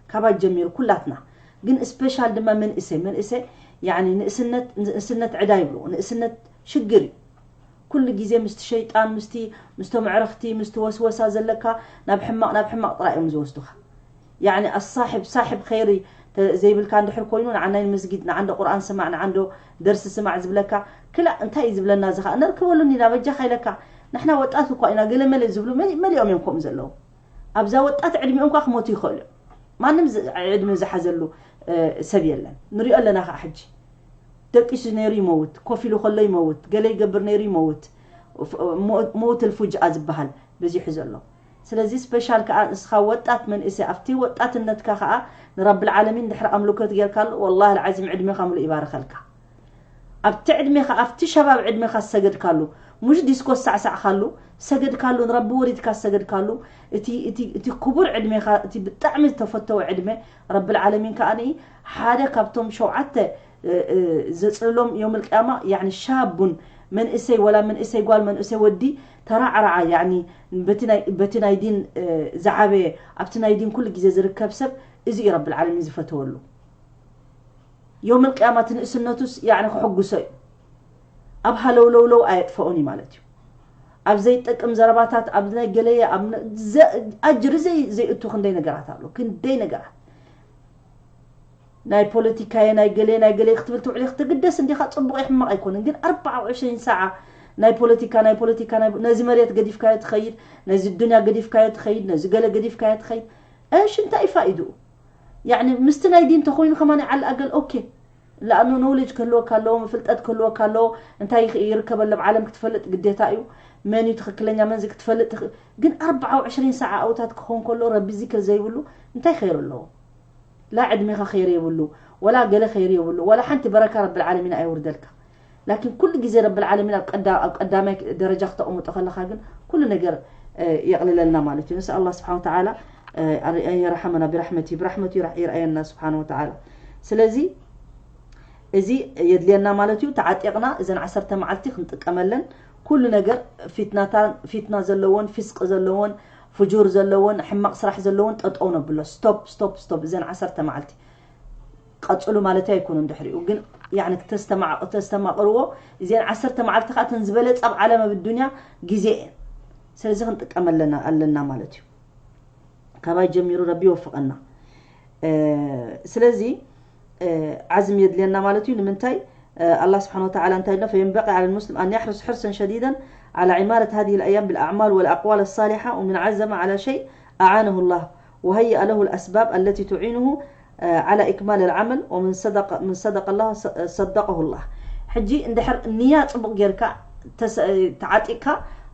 ካባይ ጀሚሩ ኩላትና ግን ስፔሻል ድማ መንእሰይ መንእሰይ ያኒ ንእስነት ንእስነት ዕዳ ይብልዎ። ንእስነት ሽግር እዩ። ኩሉ ግዜ ምስቲ ሸይጣን ምስቲ ምስቶም ዕረኽቲ ምስቲ ወስወሳ ዘለካ ናብ ሕማቕ ናብ ሕማቕ ጥራይ እዮም ዝወስዱኻ። ያኒ ኣሳሕብ ሳሕብ ኸይሪ ዘይብልካ እንድሕር ኮይኑ ንዓናይ መስጊድ ንዓንዶ ቁርኣን ስማዕ ንዓንዶ ደርሲ ስማዕ ዝብለካ ክላእ እንታይ እዩ ዝብለና እዚ ኸዓ ነርክበሉ እንዲና በጃኻ ኢለካ። ንሕና ወጣት እኳ ኢና ገለ መለ ዝብሉ መሊኦም እዮም ከምኡ ዘለዉ። ኣብዛ ወጣት ዕድሚኦም እኳ ክሞቱ ይኽእሉ እዮም። ማንም ዕድመ ዝሓዘሉ ሰብ የለን። ንሪኦ ኣለና ከዓ ሕጂ ደቂሱ ነይሩ ይመውት፣ ኮፍ ኢሉ ከሎ ይመውት፣ ገለ ይገብር ነይሩ ይመውት። መውት ልፉጅኣ ዝበሃል በዚሑ ዘሎ። ስለዚ ስፔሻል ከኣ ንስኻ ወጣት መንእሰይ ኣብቲ ወጣትነትካ ከኣ ንረብል ዓለሚን ድሕሪ ኣምልኮት ጌርካሉ ወላሂ ልዓዚም ዕድሜኻ ምሉእ ይባርኸልካ። ኣብቲ ዕድሜኻ ኣብቲ ሸባብ ዕድሜኻ ዝሰገድካሉ፣ ሙሽ ዲስኮ ዝሳዕሳዕካሉ ሰገድካሉ፣ ንረቢ ወሪድካ ዝሰገድካሉ፣ እቲ እቲ እቲ ክቡር ዕድሜኻ፣ እቲ ብጣዕሚ ዝተፈተወ ዕድመ፣ ረብል ዓለሚን ከኣ ሓደ ካብቶም ሸውዓተ ዘጽልሎም ዮም ልቅያማ። ያኒ ሻቡን መንእሰይ ወላ መንእሰይ ጓል መንእሰይ ወዲ ተራዕራዓ፣ ያኒ በቲ ናይ ዲን ዝዓበየ፣ ኣብቲ ናይ ዲን ኩሉ ግዜ ዝርከብ ሰብ፣ እዚ እዩ ረብል ዓለሚን ዝፈተወሉ። ዮም ልቅያማ እቲ ንእስነቱስ ያኒ ክሕጉሶ እዩ። ኣብ ሃለውለውለው ኣየጥፈኦን እዩ ማለት እዩ። ኣብ ዘይጠቅም ዘረባታት፣ ኣብ ናይ ገለየ ኣብ ኣጅሪ ዘይእቱ ክንደይ ነገራት ኣሎ። ክንደይ ነገራት ናይ ፖለቲካየ ናይ ገለ ናይ ገለ ክትብል ትውዕሊ ክትግደስ እንዲኻ። ጽቡቕ ይሕማቕ ኣይኮንን ግን ኣርባዓ ወዕሽሪን ሰዓ ናይ ፖለቲካ ናይ ፖለቲካ ነዚ መሬት ገዲፍካዮ ትኸይድ፣ ነዚ ዱንያ ገዲፍካዮ ትኸይድ፣ ነዚ ገለ ገዲፍካዮ ትኸይድ። እሺ እንታይ ፋይድኡ? ያኒ ምስቲ ናይ ዲን ተኾይኑ ከማን ይዓል ኣገል ኦኬ። ለኣኑ ኖሌጅ ክህልወካ ኣለዎ፣ ፍልጠት ክህልወካ ኣለዎ። እንታይ ይርከበሎም ዓለም ክትፈልጥ ግዴታ እዩ። መን እዩ ትኽክለኛ መንዚ ክትፈልጥ ትኽእል። ግን ኣርባዓ ወዕሽሪን ሰዓ ኣውታት ክኾን ከሎ ረቢ ዚክር ዘይብሉ እንታይ ኸይር ኣለዎ? ላ ዕድሜኻ ኸይር የብሉ፣ ወላ ገለ ኸይር የብሉ፣ ወላ ሓንቲ በረካ ረብል ዓለሚን ኣየውርደልካ። ላኪን ኩሉ ግዜ ረብል ዓለሚን ኣብ ቀዳ-፣ ኣብ ቀዳማይ ደረጃ ክተቕምጦ ከለኻ ግን ኩሉ ነገር የቕልለልና ማለት እዩ። ንስ ኣላህ ስብሓን ወተዓላ የርሓመና ብራሕመቲ፣ ብራሕመቱ ይርኣየና ስብሓን ወተዓላ። ስለዚ እዚ የድልየና ማለት እዩ። ተዓጢቕና እዘን ዓሰርተ መዓልቲ ክንጥቀመለን፣ ኩሉ ነገር ፊትና ዘለዎን ፊስቂ ዘለዎን ፍጁር ዘለዎን ሕማቕ ስራሕ ዘለዎን ጠጠው ነብሎ። ስቶፕ ስቶፕ ስቶፕ። እዘን ዓሰርተ መዓልቲ ቀጽሉ ማለት ኣይኮኑን ድሕሪኡ ግን ያኒ ክተስተማቕርዎ። እዚአን ዓሰርተ መዓልቲ ከዓ እተን ዝበለጸ ኣብ ዓለም ኣብ ዱንያ ግዜ እየን። ስለዚ ክንጥቀመለና ኣለና ማለት እዩ። ካባይ ጀሚሩ ረቢ ይወፍቐና። ስለዚ ዓዝም የድልየና ማለት እዩ። ንምንታይ ኣላህ ስብሓን ወተዓላ እንታይ ኢልና? فينبغي على المسلم أن يحرص حرصا شديدا على عمارة هذه الأيام بالأعمال والأقوال الصالحة، ومن عزم على شيء أعانه الله وهيأ له الأسباب التي تعينه على إكمال العمل، ومن صدق من صدق الله صدقه الله። ሕጂ እንድሕር ንያ ጽቡቕ ጌርካ ተዓጢቅካ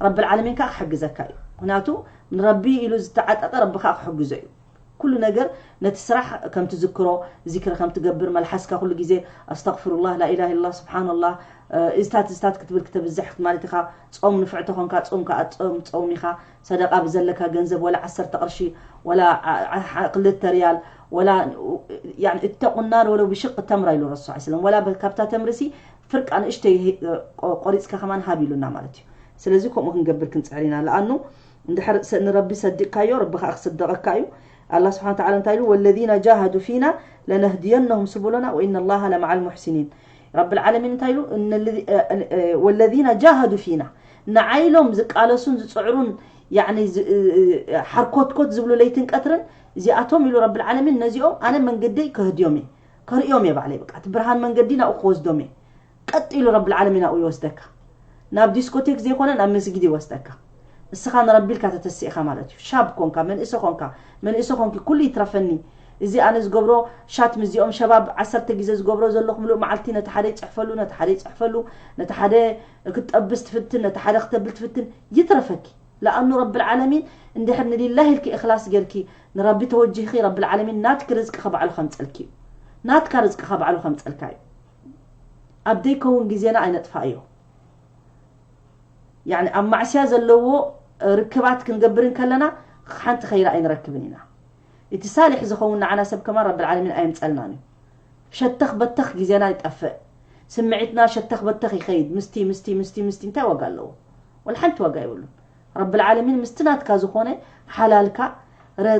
ረብል ዓለሚን ከዓ ክሕግዘካ እዩ። ምክንያቱ ንረቢ ኢሉ ዝተዓጠቀ ረቢ ከዓ ክሕግዞ እዩ። ኩሉ ነገር ነቲ ስራሕ ከም ትዝክሮ፣ ዚክሪ ከም ትገብር፣ መልሓስካ ኩሉ ግዜ ኣስተግፍሩላህ፣ ላኢላሃ ኢላላህ፣ ስብሓንላህ፣ እዝታት እዝታት ክትብል ክተብዝሕ ማለት ኢኻ። ጾም ንፍዕ ተኾንካ ጾም ከዓ ጾም ጾም ኢኻ። ሰደቃ ብዘለካ ገንዘብ ወላ ዓሰርተ ቅርሺ ወላ ክልተ ሪያል ወላ እተቁናር ወለው ብሽቅ ተምራ ኢሉ ረሱ ሰለም ወላ ካብታ ተምርሲ ፍርቃ ንእሽተይ ቆሪፅካ ከማን ሃብ ኢሉና ማለት እዩ። ስለዚ ከምኡ ክንገብር ክንፅዕር ኢና። ለኣኑ እንድሕር ንረቢ ሰዲቕካዮ ረቢ ከዓ ክስደቐካ እዩ። ኣላ ስብሓን ተዓላ እንታይ ኢሉ? ወለዚነ ጃሃዱ ፊና ለነህድየነሁም ስቡለና ወኢነ ላሃ ለመዓ ልሙሕሲኒን። ረብል ዓለሚን እንታይ ኢሉ? ወለዚነ ጃሃዱ ፊና፣ ንዓይሎም ዝቃለሱን ዝፅዕሩን ሓርኮትኮት ዝብሉ ለይትን ቀትርን እዚኣቶም ኢሉ ረብል ዓለሚን ነዚኦም ኣነ መንገደይ ከህድዮም እየ፣ ከርእዮም እየ ባዕለይ። በቃ እቲ ብርሃን መንገዲ ናብኡ ክወስዶም እየ። ቀጥ ኢሉ ረብል ዓለሚን ናብኡ ይወስደካ። ናብ ዲስኮቴክ ዘይኮነ ናብ መስጊድ ይወስደካ። ንስኻ ንረቢ ኢልካ ተተሲእኻ ማለት እዩ። ሻብ ኮንካ መንእሰ ኮንካ መንእሰ ኮንኪ ኩሉ ይትረፈኒ። እዚ ኣነ ዝገብሮ ሻት ምስዚኦም ሸባብ ዓሰርተ ግዜ ዝገብሮ ዘለኹ ምሉእ መዓልቲ ነቲ ሓደ ይፅሕፈሉ ነቲ ሓደ ይፅሕፈሉ ነቲ ሓደ ክትጠብስ ትፍትን ነቲ ሓደ ክተብል ትፍትን ይትረፈኪ። ለኣኑ ረብል ዓለሚን እንድሕር ንሊላሂ ኢልኪ እኽላስ ጌርኪ ንረቢ ተወጂህኪ ረብል ዓለሚን ናትኪ ርዝቂ ከባዕሉ ከምፀልኪ እዩ። ናትካ ርዝቂ ከባዕሉ ከምፀልካ እዩ። ኣብ ደይከውን ግዜና ኣይነጥፋእዮ። ያኒ ኣብ ማዕስያ ዘለዎ ርክባት ክንገብር እንከለና ሓንቲ ኸይሪ ኣይንረክብን ኢና። እቲ ሳሊሕ ዝኸውን ንዓና ሰብ ከማን ረብል ዓለሚን ኣየምፀልናን እዩ። ሸተኽ በተኽ ግዜና ይጠፍእ። ስምዒትና ሸተኽ በተኽ ይኸይድ። ምስቲ ምስቲ ምስቲ ምስቲ እንታይ ዋጋ ኣለዎ? ወላ ሓንቲ ዋጋ የብሉን። ረብል ዓለሚን ምስቲ ናትካ ዝኾነ ሓላልካ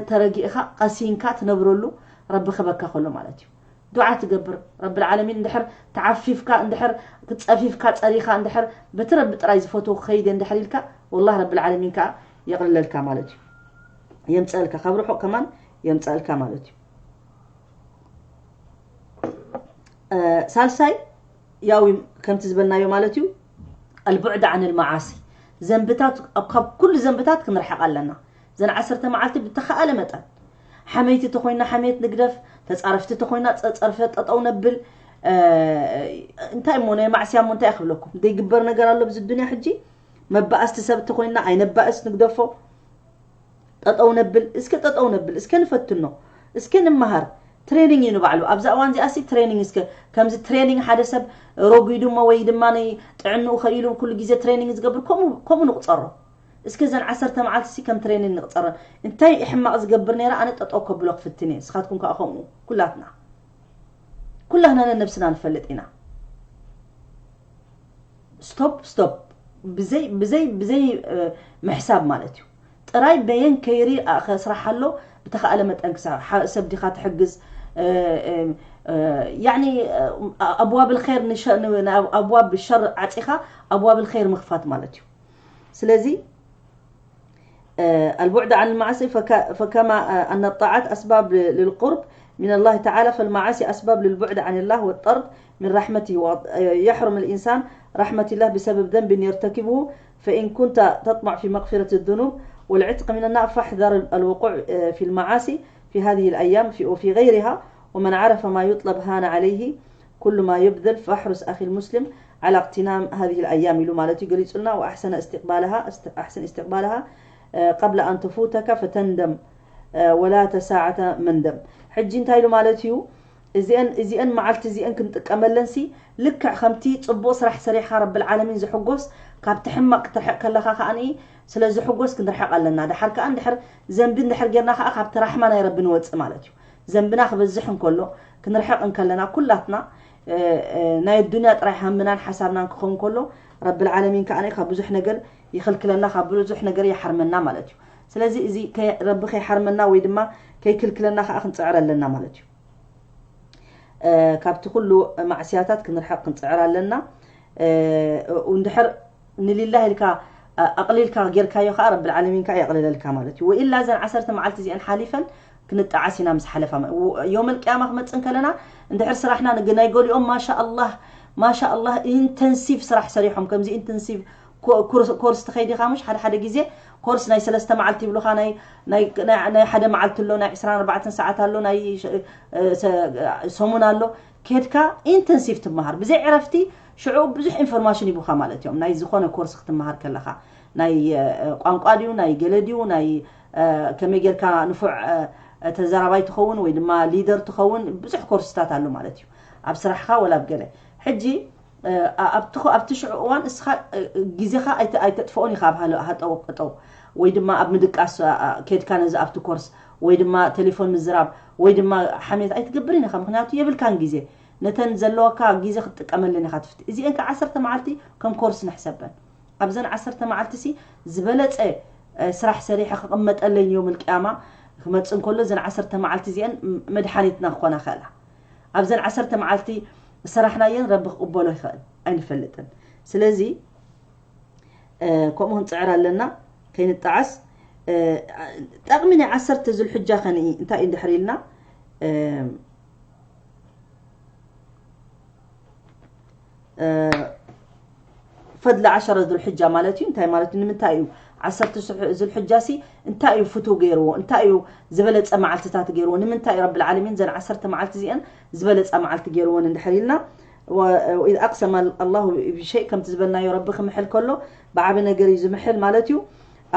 ተረጊእኻ ቀሲንካ ትነብረሉ ረቢ ክበካ ከሎ ማለት እዩ። ዱዓ ትገብር ረብል ዓለሚን እንድሕር ተዓፊፍካ እንድሕር ጸፊፍካ ጸሪኻ እንድሕር በቲ ረቢ ጥራይ ዝፈትዎ ክኸይድ እንድሕር ኢልካ ወላሂ ረብል ዓለሚን ከኣ የቕልለልካ ማለት እዩ። የምጸልካ ካብ ርሑቕ ከማን የምጸልካ ማለት እዩ። ሳልሳይ ያው ከምቲ ዝበልናዮ ማለት እዩ ኣልቡዕድ ዓን ልመዓሲ ዘንብታት ካብ ኩሉ ዘንብታት ክንርሕቕ ኣለና። ዘን ዓሰርተ መዓልቲ ብተኸኣለ መጠን ሓመይቲ ተኾይና ሓሜት ንግደፍ፣ ተፃረፍቲ ተኾይና ፀፀርፈ ጠጠው ነብል። እንታይ እሞ ናይ ማዕስያ እሞ እንታይ ክብለኩም ዘይግበር ነገር ኣሎ ብዚ ዱንያ ሕጂ። መባእስቲ ሰብ ተኾይና ኣይነባእስ ንግደፎ። ጠጠው ነብል፣ እስከ ጠጠው ነብል፣ እስከ ንፈትኖ፣ እስከ ንመሃር። ትሬኒንግ እዩ ንባዕሉ። ኣብዛ እዋን እዚኣ ሲ ትሬኒንግ፣ እስከ ከምዚ ትሬኒንግ ሓደ ሰብ ረጒዱ እሞ ወይ ድማ ናይ ጥዕንኡ ኸኢሉ ኩሉ ግዜ ትሬኒንግ ዝገብር፣ ከምኡ፣ ከምኡ ንቑጸሮ። እስከ እዘን ዓሰርተ መዓልቲ ሲ ከም ትሬኒንግ ንቕጸረን። እንታይ ሕማቕ ዝገብር ነይረ፣ ኣነ ጠጠው ከብሎ ክፍትን እየ። ንስኻትኩም ከኣ ከምኡ። ኩላትና። ኩላትና ነነብስና ንፈልጥ ኢና። ስቶፕ፣ ስቶፕ። ብዘይ፣ ብዘይ፣ ብዘይ፣ እ፣ ምሕሳብ ማለት እዩ። ጥራይ በየን ከይሪ፣ ኣ፣ ከስራሕ ኣሎ፣ ብተኻእለ መጠን ክስራሕ። ሓ-፣ ሰብ ዲኻ ትሕግዝ፣ እ፣ እ፣ እ፣ ያዕኒ፣ እ፣ ኣብዋብል ኸይር ንሸ-፣ ን-፣ ን-፣ ኣብዋብ ሸር ዓጺኻ፣ ኣብዋብል ኸይር ምኽፋት ማለት እዩ። ስለዚ፣ آه، البعد عن المعاصي فك-، فكما، آه، أن الطاعات أسباب ل-، للقرب من الله تعالى، فالمعاصي أسباب للبعد عن الله والطرد من رحمته، ويحرم الإنسان رحمة الله بسبب ذنب يرتكبه. فإن كنت تطمع في مغفرة الذنوب والعتق من النار، فاحذر الوقوع، آه، في المعاصي في هذه الأيام في، وفي غيرها، ومن عرف ما يطلب هان عليه كل ما يبذل، فاحرص أخي المسلم على اغتنام هذه الأيام ኢሉ ማለት እዩ ገሊጹልና። وأحسن استقبالها، است-، أحسن استقبالها، آه، قبل أن تفوتك فتندم، آه، ولا تساعة مندم። ሕጂ እንታይ ኢሉ ማለት እዩ? እዚአን፣ እዚአን መዓልቲ እዚአን ክንጥቀመለን ሲ ልክዕ ከምቲ ጽቡቕ ስራሕ ሰሪሕካ ረብል ዓለሚን ዝሕጎስ፣ ካብቲ ሕማቕ ክትርሕቕ ከለኻ ከኣ ስለ ዝሕጎስ ክንርሕቕ ኣለና። ድሓር ከኣ እንድሕር ዘንቢ እንድሕር ጌርና ከኣ ካብቲ ራሕማ ናይ ረቢ ንወጽእ ማለት እዩ። ዘንብና ክበዝሕ እንከሎ፣ ክንርሕቕ እንከለና ኩላትና፣ እ፣ እ፣ ናይ ኣዱንያ ጥራይ ሃምናን ሓሳብናን ክኸውን ከሎ፣ ረብል ዓለሚን ከኣ ካብ ብዙሕ ነገር ይኽልክለና፣ ካብ ብዙሕ ነገር ይሓርመና ማለት እዩ። ስለዚ እዚ ከይ-፣ ረቢ ከይሓርመና ወይ ድማ ከይክልክለና ከኣ ክንጽዕር ኣለና ማለት እዩ። እ፣ ካብቲ ኩሉ ማዕስያታት ክንርሕቕ ክንጽዕር ኣለና። እ፣ እንድሕር ንሊላህ ኢልካ፣ እ፣ ኣቕሊልካ ጌርካዮ ከኣ ረብል ዓለሚን ከኣ የቕልለልካ ማለት እዩ። ወኢላ እዘን ዓሰርተ መዓልቲ እዚአን ሓሊፈን ክንጠዓስ ኢና ምስ ሓለፋ። ው-፣ ዮመል ቅያማ ክመጽእ እንከለና እንድሕር ስራሕና ንግ-፣ ናይ ገሊኦም ማሻ ኣላህ፣ ማሻ ኣላህ ኢንተንሲቭ ስራሕ ሰሪሖም። ከምዚ ኢንተንሲቭ ኮ-፣ ኮርስ፣ ኮርስ ትኸይድ ኢኻ፣ ምሽ ሓደ ሓደ ግዜ ኮርስ ናይ ሰለስተ መዓልቲ ይብሉኻ፣ ናይ፣ ናይ፣ ናይ፣ ናይ ሓደ መዓልቲ ኣሎ፣ ናይ ዕስራን ኣርባዕተን ሰዓት ኣሎ፣ ናይ ሸ-፣ እ፣ ሰ-፣ ሰሙን ኣሎ። ከድካ ኢንተንሲቭ ትመሃር። ብዘይ ዕረፍቲ ሽዑ ብዙሕ ኢንፎርማሽን ይቡኻ ማለት እዮም። ናይ ዝኾነ ኮርስ ክትመሃር ከለኻ፣ ናይ፣ እ፣ ቋንቋ ድዩ፣ ናይ ገለ ድዩ፣ ናይ፣ እ፣ ከመይ ጌርካ ንፉዕ፣ እ፣ ተዛራባይ ትኸውን ወይ ድማ ሊደር ትኸውን፣ ብዙሕ ኮርስታት ኣሎ ማለት እዩ። ኣብ ስራሕኻ ወላ ኣብ ገለ። ሕጂ፣ እ፣ ኣ-፣ ኣብቲ ኾ-፣ ኣብቲ ሽዑ እዋን እስኻ፣ እ፣ ግዜኻ ኣይተ-፣ ኣይተጥፍኦን ኢኻ ኣብ ሃለ-፣ ሃጠው ቀጠው ወይ ድማ ኣብ ምድቃስ፣ ኣ፣ ኣ፣ ኬድካ ነዚ ኣብቲ ኮርስ ወይ ድማ ቴሌፎን ምዝራብ ወይ ድማ ሓሜት ኣይትገብርን ኢኻ፣ ምኽንያቱ የብልካን ግዜ። ነተን ዘለዋካ ግዜ ክትጥቀመለን ኢኻ ትፍቲ። እዚአን ከ ዓሰርተ መዓልቲ ከም ኮርስ ንሕሰበን። ኣብዘን ዓሰርተ መዓልቲ ሲ ዝበለጸ፣ እ፣ ስራሕ ሰሪሐ ክቕመጠለይን ዮም ልቅያማ ክመጽእ እንከሎ እዘን ዓሰርተ መዓልቲ እዚአን ም-፣ መድሓኒትና ክኾና ይኽእላ። ኣብዘን ዓሰርተ መዓልቲ ዝሰራሕናየን ረቢ ክቕበሎ ይኽእል ኣይንፈልጥን። ስለዚ፣ እ፣ ከምኡ ክንጽዕር ኣለና፣ ከይንጠዓስ። እ፣ ጠቕሚ ናይ ዓሰርተ ዙልሕጃ ከ እንታይ እዩ እንድሕር ኢልና፣ እ፣ እ፣ ፈድሊ ዓሸረ ዙልሕጃ ማለት እዩ። እንታይ ማለት እዩ? ንምንታይ እዩ ዓሰርተ ዙልሕጃ ሲ እንታይ እዩ ፍቱው ገይርዎ? እንታይ እዩ ዝበለጸ መዓልትታት ገይርዎ? ንምንታይ እዩ ረብል ዓለሚን ዘን ዓሰርተ መዓልቲ እዚአን ዝበለጻ መዓልቲ ገይርዎን እንድሕር ኢልና፣ ወ-፣ ወኢዝ ኣቅሰመ ኣላሁ ብሸይ፣ ከምቲ ዝበልናዮ፣ ረቢ ክምሕል ከሎ ብዓቢ ነገር እዩ ዝምሕል ማለት እዩ።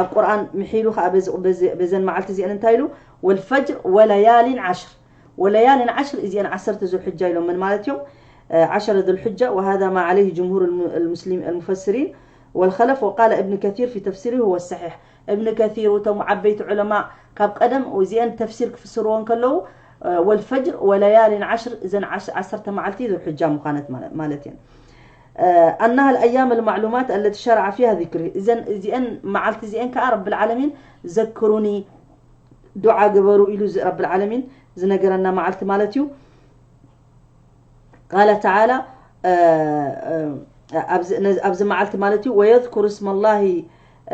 ኣብ ቁርኣን ምሒሉ ከኣ በዚ፣ በዚ፣ በዘን መዓልቲ እዚአን እንታይ ኢሉ? ወልፈጅር ወለያሊን ዓሽር። ወለያሊን ዓሽር፣ እዚአን ዓሰርተ ዙልሕጃ ኢሎም መን ማለት እዮም? እ፣ ዓሸረ ዙልሕጃ፣ ወሃዛ ማ ዓለይህ ጅምሁር ልሙ-፣ ልሙስሊም፣ ልሙፈስሪን ወልኸለፍ፣ ወቃለ እብን ከሲር ፊ ተፍሲሪ ሁወ ሰሒሕ። እብን ከሲር፣ እቶም ዓበይቲ ዑለማ ካብ ቀደም እዚአን ተፍሲር ክፍስርዎ እንከለዉ፣ እ፣ ወልፈጅር ወለያሊን ዓሽር፣ እዘን ዓሽ-፣ ዓሰርተ መዓልቲ ዙልሕጃ ምዃነት ማለ-፣ ማለት እየን። እ፣ ኣናሃ ልኣያም ልማዕሉማት ኣለቲ ሸርዓ ፊሃ ዚክሪ፣ እዘን፣ እዚአን መዓልቲ እዚአን ከኣ ረብል ዓለሚን ዘክሩኒ፣ ዱዓ ግበሩ ኢሉ ዝ-፣ ረብል ዓለሚን ዝነገረና መዓልቲ ማለት እዩ። ቃለ ተዓላ፣ እ፣ እ፣ ኣብዚ፣ ነዚ፣ ኣብዚ መዓልቲ ማለት እዩ፣ ወየዝኩሩ ስመላሂ፣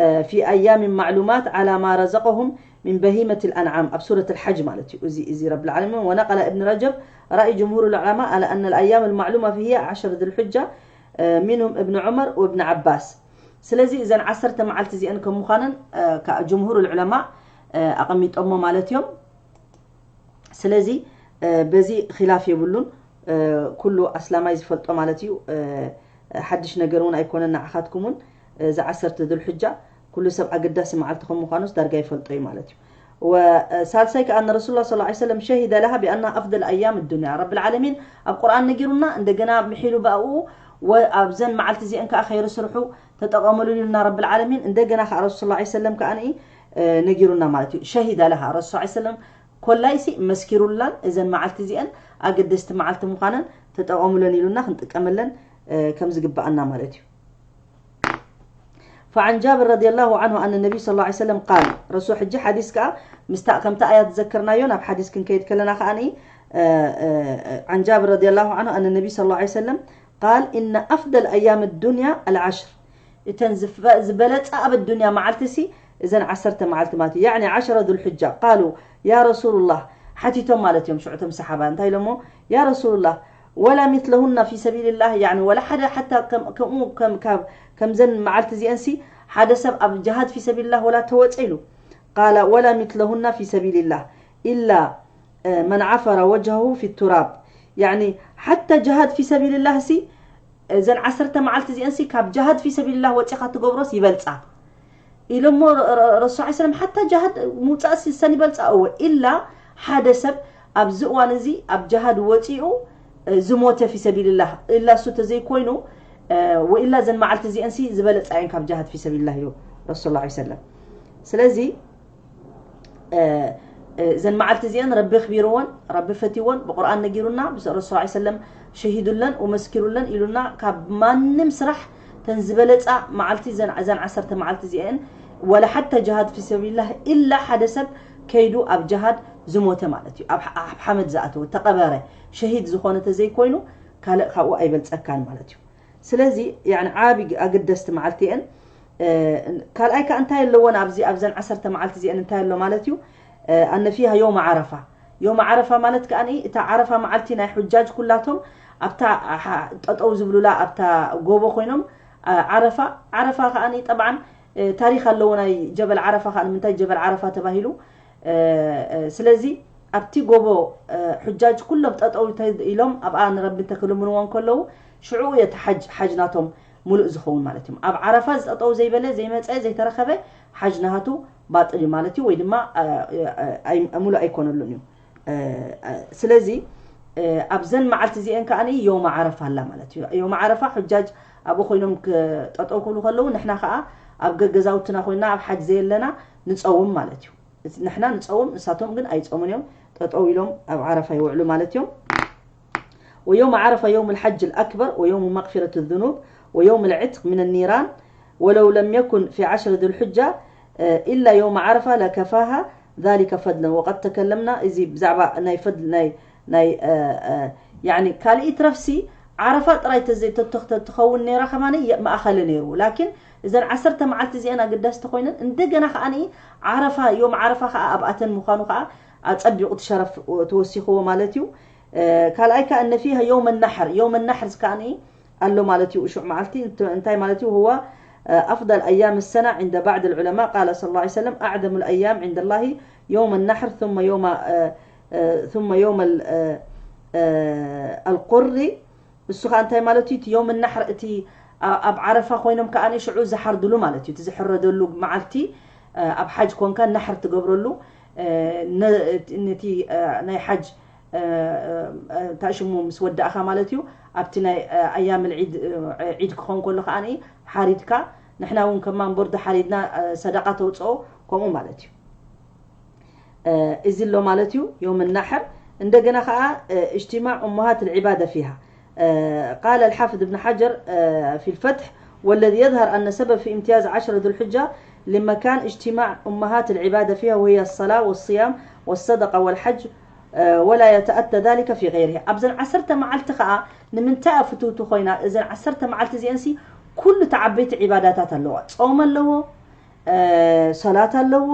እ፣ ፊ ኣያሚን ማዕሉማት ዓላ ማ ረዘቀሁም ሚን በሂመት ልኣንዓም፣ ኣብ ሱረት ልሓጅ ማለት እዩ። እዚ፣ እዚ ረብል ዓለሚን፣ ወነቀለ እብን ረጀብ ራእይ ጅምሁር ልዑለማ ኣላ ኣነ ልኣያም ልማዕሉማ ፊ ህየ ዓሸር ዙልሕጃ፣ እ፣ ሚንሁም እብን ዑመር ወእብን ዓባስ። ስለዚ እዘን ዓሰርተ መዓልቲ እዚአን ከም ምዃነን፣ እ፣ ከ-፣ ጅምሁር ልዑለማ፣ እ፣ ኣቐሚጦሞ ማለት እዮም። ስለዚ፣ እ፣ በዚ ኺላፍ የብሉን። እ፣ ኩሉ ኣስላማይ ዝፈልጦ ማለት እዩ። እ፣ ሓድሽ ነገር እውን ኣይኮነን ንዓኻትኩም እውን። እዚ ዓሰርተ ዙልሕጃ ኩሉ ሰብ ኣገዳሲ መዓልቲ ከም ምዃኑስ ዳርጋ ይፈልጦ እዩ ማለት እዩ። ወሳልሳይ ከኣ ንረሱሉላህ ሰለላሁ ዐለይሂ ወሰለም ሸሂደ ለሃ ቢኣና ኣፍደል ኣያም ዱንያ። ረብል ዓለሚን ኣብ ቁርኣን ነጊሩና፣ እንደገና ምሒሉ ብኣኡ፣ ወ-፣ ኣብዘን መዓልቲ እዚአን ከኣ ኸይሪ ስርሑ ተጠቐምሉ ኢሉና ረብል ዓለሚን። እንደገና ከኣ ረሱል ሰለላሁ ዐለይሂ ወሰለም ከኣ ነጊሩና ማለት እዩ። ሸሂደ ለሃ ረሱል ሰለላሁ ዐለይሂ ወሰለም ኮላይሲ መስኪሩላን እዘን መዓልቲ እዚአን ኣገደስቲ መዓልቲ ምዃነን ተጠቐሙለን ኢሉና ክንጥቀመለን ከም ዝግባኣና ማለት እዩ። فعن جابر رضي الله عنه أن النبي صلى الله عليه وسلم قال، ረሱል ሕጂ ሓዲስ ከኣ ምስታ ከምታ ኣያ ዝዘከርናዮ ናብ ሓዲስ ክንከይድ ከለና ከኣ عن جابر رضي الله عنه أن النبي صلى الله عليه وسلم قال إن أفضل أيام الدنيا العشر እተን ዝበለፃ ኣብ ዱንያ መዓልቲ ሲ እዘን ዓሰርተ መዓልቲ ማለት እዩ። يعني عشر ذو الحجة قالوا يا رسول الله ሓቲቶም ማለት እዮም ሽዑ እቶም ሰሓባ እንታይ ኢሎሞ يا رسول الله ولا مثلهن في سبيل الله يعني ولا ሓደ ሓታ ከምኡ ከምዘን መዓልቲ እዚአን ሲ ሓደ ሰብ ኣብ ጅሃድ في سبيل الله ولا ተወፀ ኢሉ قال ولا مثلهن في سبيل الله إلا من عفر وجهه في التراب يعني حتى جهاد في سبيل الله ሲ እዘን ዓሰርተ መዓልቲ እዚአን ሲ ካብ ጅሃድ في سبيل الله ወፂኻ ትገብሮስ ይበልፃ ኢሎሞ ረሱል ሰለም ሓታ ጅሃድ ምውፃእ ሲ ሰን ይበልፃ እወ ኢላ ሓደ ሰብ ኣብዚ እዋን እዚ ኣብ ጅሃድ ወፂኡ ዝሞተ في سبيل الله ኢላ እሱ ተዘይኮይኑ ወኢላ እዘን መዓልቲ እዚአን ሲ ዝበለፃ እየን ካብ ጅሃድ في سبيل الله ኢሉ ረሱል ሰለም ስለዚ እዘን መዓልቲ እዚአን ረቢ ኣኽቢርወን ረቢ ፈትይወን ብቁርኣን ነጊሩና ረሱል ሰለም ሸሂዱለን ወመስኪሩለን ኢሉና ካብ ማንም ስራሕ ተን ዝበለፃ መዓልቲ እዘን ዓሰርተ መዓልቲ እዚአን ወላ ሓታ ጅሃድ في سبيل الله ኢላ ሓደ ሰብ ከይዱ ኣብ ጅሃድ ዝሞተ ማለት እዩ ኣብ ሓመድ ዝኣተወ ተቐበረ ሸሂድ ዝኾነ ተዘይኮይኑ ካልእ ካብኡ ኣይበልፀካን ማለት እዩ ስለዚ ዓቢ ኣገደስቲ መዓልቲ እየን ካልኣይ ከዓ እንታይ ኣለዎን ኣብዚ ኣብዘን ዓሰርተ መዓልቲ እዚአን እንታይ ኣሎ ማለት እዩ ኣነ ፊሃ ዮም ዓረፋ ዮም ዓረፋ ማለት ከዓ እታ ዓረፋ መዓልቲ ናይ ሑጃጅ ኩላቶም ኣብታ ጠጠው ዝብሉላ ኣብታ ጎቦ ኮይኖም ዓረፋ ዓረፋ ከዓ ጠብዓን ታሪክ ኣለዎ ናይ ጀበል ዓረፋ ከዓ ንምንታይ ጀበል ዓረፋ ተባሂሉ ስለዚ ኣብቲ ጎቦ ሑጃጅ ኩሎም ጠጠው ኢሎም ኣብኣ ንረቢ እንተክልምንዎ እንከለዉ ሽዑ እቲ ሓጅ ሓጅ ናቶም ሙሉእ ዝኸውን ማለት እዩ ኣብ ዓረፋ ዝጠጠው ዘይበለ ዘይመፀ ዘይተረኸበ ሓጅ ናሃቱ ባጥል እዩ ማለት እዩ ወይ ድማ ሙሉእ ኣይኮነሉን እዩ ስለዚ ኣብዘን መዓልቲ እዚአን ከዓ ዮም ዓረፋ ኣላ ማለት እዩ ዮም ዓረፋ ሑጃጅ ኣብኡ ኮይኖም ጠጠው ክብሉ ከለዉ ንሕና ከዓ ኣብ ገገዛውትና ኮይና ኣብ ሓጅ ዘየለና ንፀውም ማለት እዩ ንሕና ንፀውም እሳቶም ግን ኣይፀሙን እዮም ጠጠው ኢሎም ኣብ ዓረፋ ይውዕሉ ማለት እዮም ويوم عرفة يوم الحج الأكبر ويوم مغفرة الذنوب ويوم العتق من النيران ولو لم يكن في عشر ذو الحجة إلا يوم عرفة لكفاها ذلك فضلا وقد تكلمنا እዚ ብዛዕባ ናይ ፈድል ናይ ናይ يعني ካልእ ይትረፍሲ ዓረፋ ጥራይ ትኸውን ነራ ከማን መእኸሊ ነይሩ ላኪን እዘን ዓሰርተ መዓልቲ እዚአን ኣገዳስቲ ኮይነን እንደገና ከዓ ዓረፋ ዮም ዓረፋ ከዓ ኣብኣተን ምዃኑ ከዓ ኣፀቢቑ ትሸረፍ ተወሲኽዎ ማለት እዩ ካልኣይ ከዓ እነ ፊሃ ዮም ናሕር ዮም ናሕር ከዓ ኣሎ ማለት እዩ እሹዕ መዓልቲ እንታይ ማለት እዩ هو أفضل أيام السنة عند بعض العلماء قال صلى الله عليه وسلم أعظم الأيام عند الله يوم النحر ثم يوم ثم يوم القر እሱ ከዓ እንታይ ማለት እዩ እቲ ዮም ናሕር እቲ ኣብ ዓረፋ ኮይኖም ከዓ ሽዑ ዝሓርድሉ ማለት እዩ እቲ ዝሕረደሉ መዓልቲ ኣብ ሓጅ ኮንካ ናሕር ትገብረሉ ነቲ ናይ ሓጅ እንታይ ሽሙ ምስ ወዳእኻ ማለት እዩ ኣብቲ ናይ ኣያም ዒድ ዒድ ክኾን ከሎ ከዓ ሓሪድካ ንሕና እውን ከማን ቦርዶ ሓሪድና ሰደቃ ተውፅኦ ከምኡ ማለት እዩ እዚ ኣሎ ማለት እዩ ዮም ናሕር እንደገና ከዓ اجتماع أمهات العبادة فيها قال الحافظ ابن حجر في الفتح والذي يظهر أن سبب في امتياز عشر ذو الحجة لمكان اجتماع أمهات العبادة فيها وهي الصلاة والصيام والصدقة والحج ولا يتأتى ذلك في غيره ኣብዘን ዓሰርተ መዓልቲ ከዓ ንምንታይ ፍትውቲ ኮይና እዘን ዓሰርተ መዓልቲ እዚአንሲ ኩሉ ተዓበይቲ ዒባዳታት ኣለዋ ፆም ኣለዎ ሰላት ኣለዎ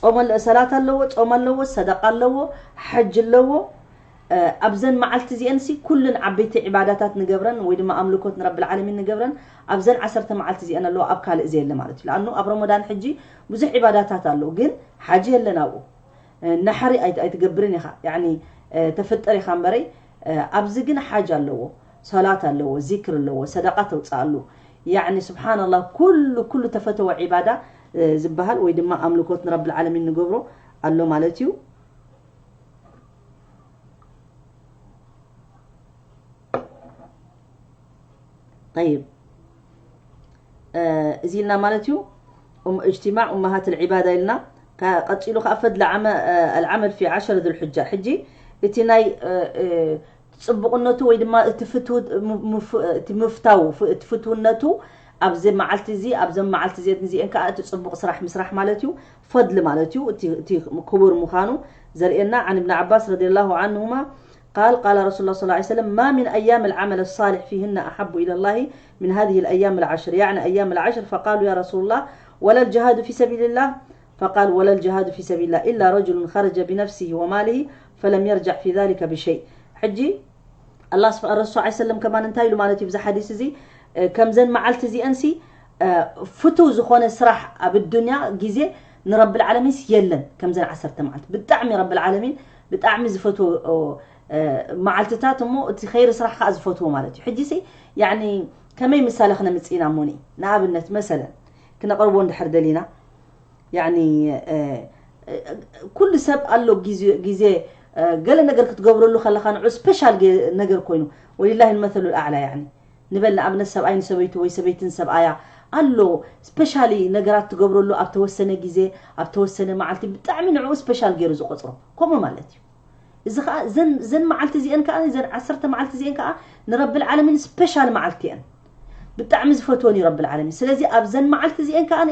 ጾም ሰላት ኣለዎ ጾም ኣለዎ ሰደቃ ኣለዎ ሓጅ ኣለዎ ኣብዘን መዓልቲ እዚአን ሲ ኩልን ዓበይቲ ዕባዳታት ንገብረን ወይ ድማ ኣምልኮት ንረብል ዓለሚን ንገብረን ኣብዘን ዓሰርተ መዓልቲ እዚአን ኣለዎ ኣብ ካልእ ዘየለ ማለት እዩ ለኣኑ ኣብ ረመዳን ሕጂ ብዙሕ ዕባዳታት ኣሎ ግን ሓጅ የለን ኣብኡ ናሕሪ ኣይትገብርን ኢኻ ተፍጥር ኢኻ እምበረይ ኣብዚ ግን ሓጅ ኣለዎ ሰላት ኣለዎ ዚክር ኣለዎ ሰደቃ ተውፅኣሉ ያዕኒ ስብሓንላህ ኩሉ ኩሉ ተፈተወ ዒባዳ ዝበሃል ወይ ድማ ኣምልኮት ንረብል ዓለሚን ንገብሮ ኣሎ ማለት እዩ። ጠይብ፣ እዚ ኢልና ማለት እዩ እጅትማዕ ኡመሃት ልዒባዳ ኢልና። ቀፂሉ ከዓ ፈድል ኣልዓመል ፊ ዓሸር ዙልሕጃ። ሕጂ እቲ ናይ ፅቡቕነቱ ወይ ድማ እቲ ፍትው እቲ ምፍታው እቲ ፍትውነቱ ኣብዚ መዓልቲ እዚ ኣብዘን መዓልቲ እዚአን እዚአን ከዓ እቲ ፅቡቕ ስራሕ ምስራሕ ማለት እዩ። ፈድሊ ማለት እዩ። እቲ ክቡር ምዃኑ ዘርእየና። عن ابن عباس رضي الله عنهما قال قال رسول الله صلى الله عليه وسلم ما من أيام العمل الصالح فيهن أحب إلى الله من هذه الأيام العشر، يعني أيام العشر، فقالوا يا رسول الله ولا الجهاد في سبيل الله؟ فقال ولا الجهاد في سبيل الله إلا رجل خرج بنفسه وماله فلم يرجع في ذلك بشيء. ሕጂ ኣላ ረሱል ስ ሰለም ከማን እንታይ ኢሉ ማለት እዩ ብዚ ሓዲስ እዚ ከምዘን መዓልቲ እዚአንሲ ፍትው ዝኾነ ስራሕ ኣብ ዱንያ ግዜ ንረብል ዓለሚንስ የለን። ከምዘን ዓሰርተ መዓልቲ ብጣዕሚ ረብል ዓለሚን ብጣዕሚ ዝፈትዎ መዓልትታት እሞ እቲ ኸይሪ ስራሕ ከዓ ዝፈትዎ ማለት እዩ። ሕጂ ሲ ያኒ ከመይ ምሳሌ ክነምፅእ ኢና እሞኒ ንኣብነት መሰለን ክነቕርቦ እንድሕር ደሊና ያኒ ኩሉ ሰብ ኣሎ ግዜ ገለ ነገር ክትገብረሉ ከለካ ንዑ ስፔሻል ነገር ኮይኑ ወሊላሂ መሰሉ ኣዕላ ያኒ ንበል ንኣብነት ሰብኣይ ንሰበይቱ ወይ ሰበይትን ሰብኣያ ኣሎ ስፔሻሊ ነገራት ትገብረሉ ኣብ ተወሰነ ግዜ ኣብ ተወሰነ መዓልቲ ብጣዕሚ ንዑ ስፔሻል ገይሩ ዝቆፅሮ ከምኡ ማለት እዩ። እዚ ከዓ ዘን መዓልቲ እዚአን ከዓ ዘን ዓሰርተ መዓልቲ እዚአን ከዓ ንረብል ዓለሚን ስፔሻል መዓልቲ እየን። ብጣዕሚ ዝፈትወን እዩ ረብል ዓለሚን። ስለዚ ኣብዘን መዓልቲ እዚአን ከዓ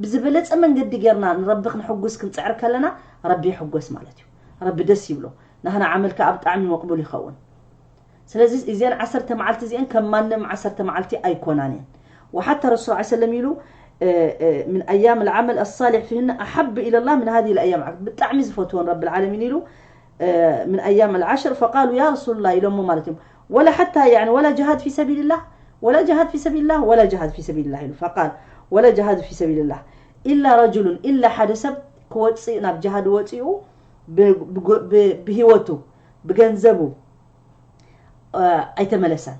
ብዝበለፀ መንገዲ ጌርና ንረቢ ክንሕጉስ ክንፅዕር ከለና ረቢ ይሕጎስ ማለት እዩ። ረቢ ደስ ይብሎ። ናህና ዓመል ከዓ ብጣዕሚ መቕቡል ይኸውን። ስለዚ እዚአን ዓሰርተ መዓልቲ እዚአን ከም ማንም ዓሰርተ መዓልቲ ኣይኮናን እየን። وحتى رسول صلى الله عليه وسلم ኢሉ من أيام العمل الصالح فيهن أحب إلى الله من هذه الأيام ብጣዕሚ ዝፈትወን ረብል ዓለሚን ኢሉ من أيام العشر فقالوا يا رسول الله ኢሎሞ ማለት እዮም ولا حتى يعني ولا جهاد في سبيل الله ولا جهاد في سبيل الله ولا جهاد في سبيل الله ኢሉ فقال ولا جهاد في سبيل الله إلا رجل إلا ሓደ ሰብ ክወፅእ ናብ ጅሃድ ወፂኡ ብህይወቱ ብገንዘቡ ኣይተመለሰን።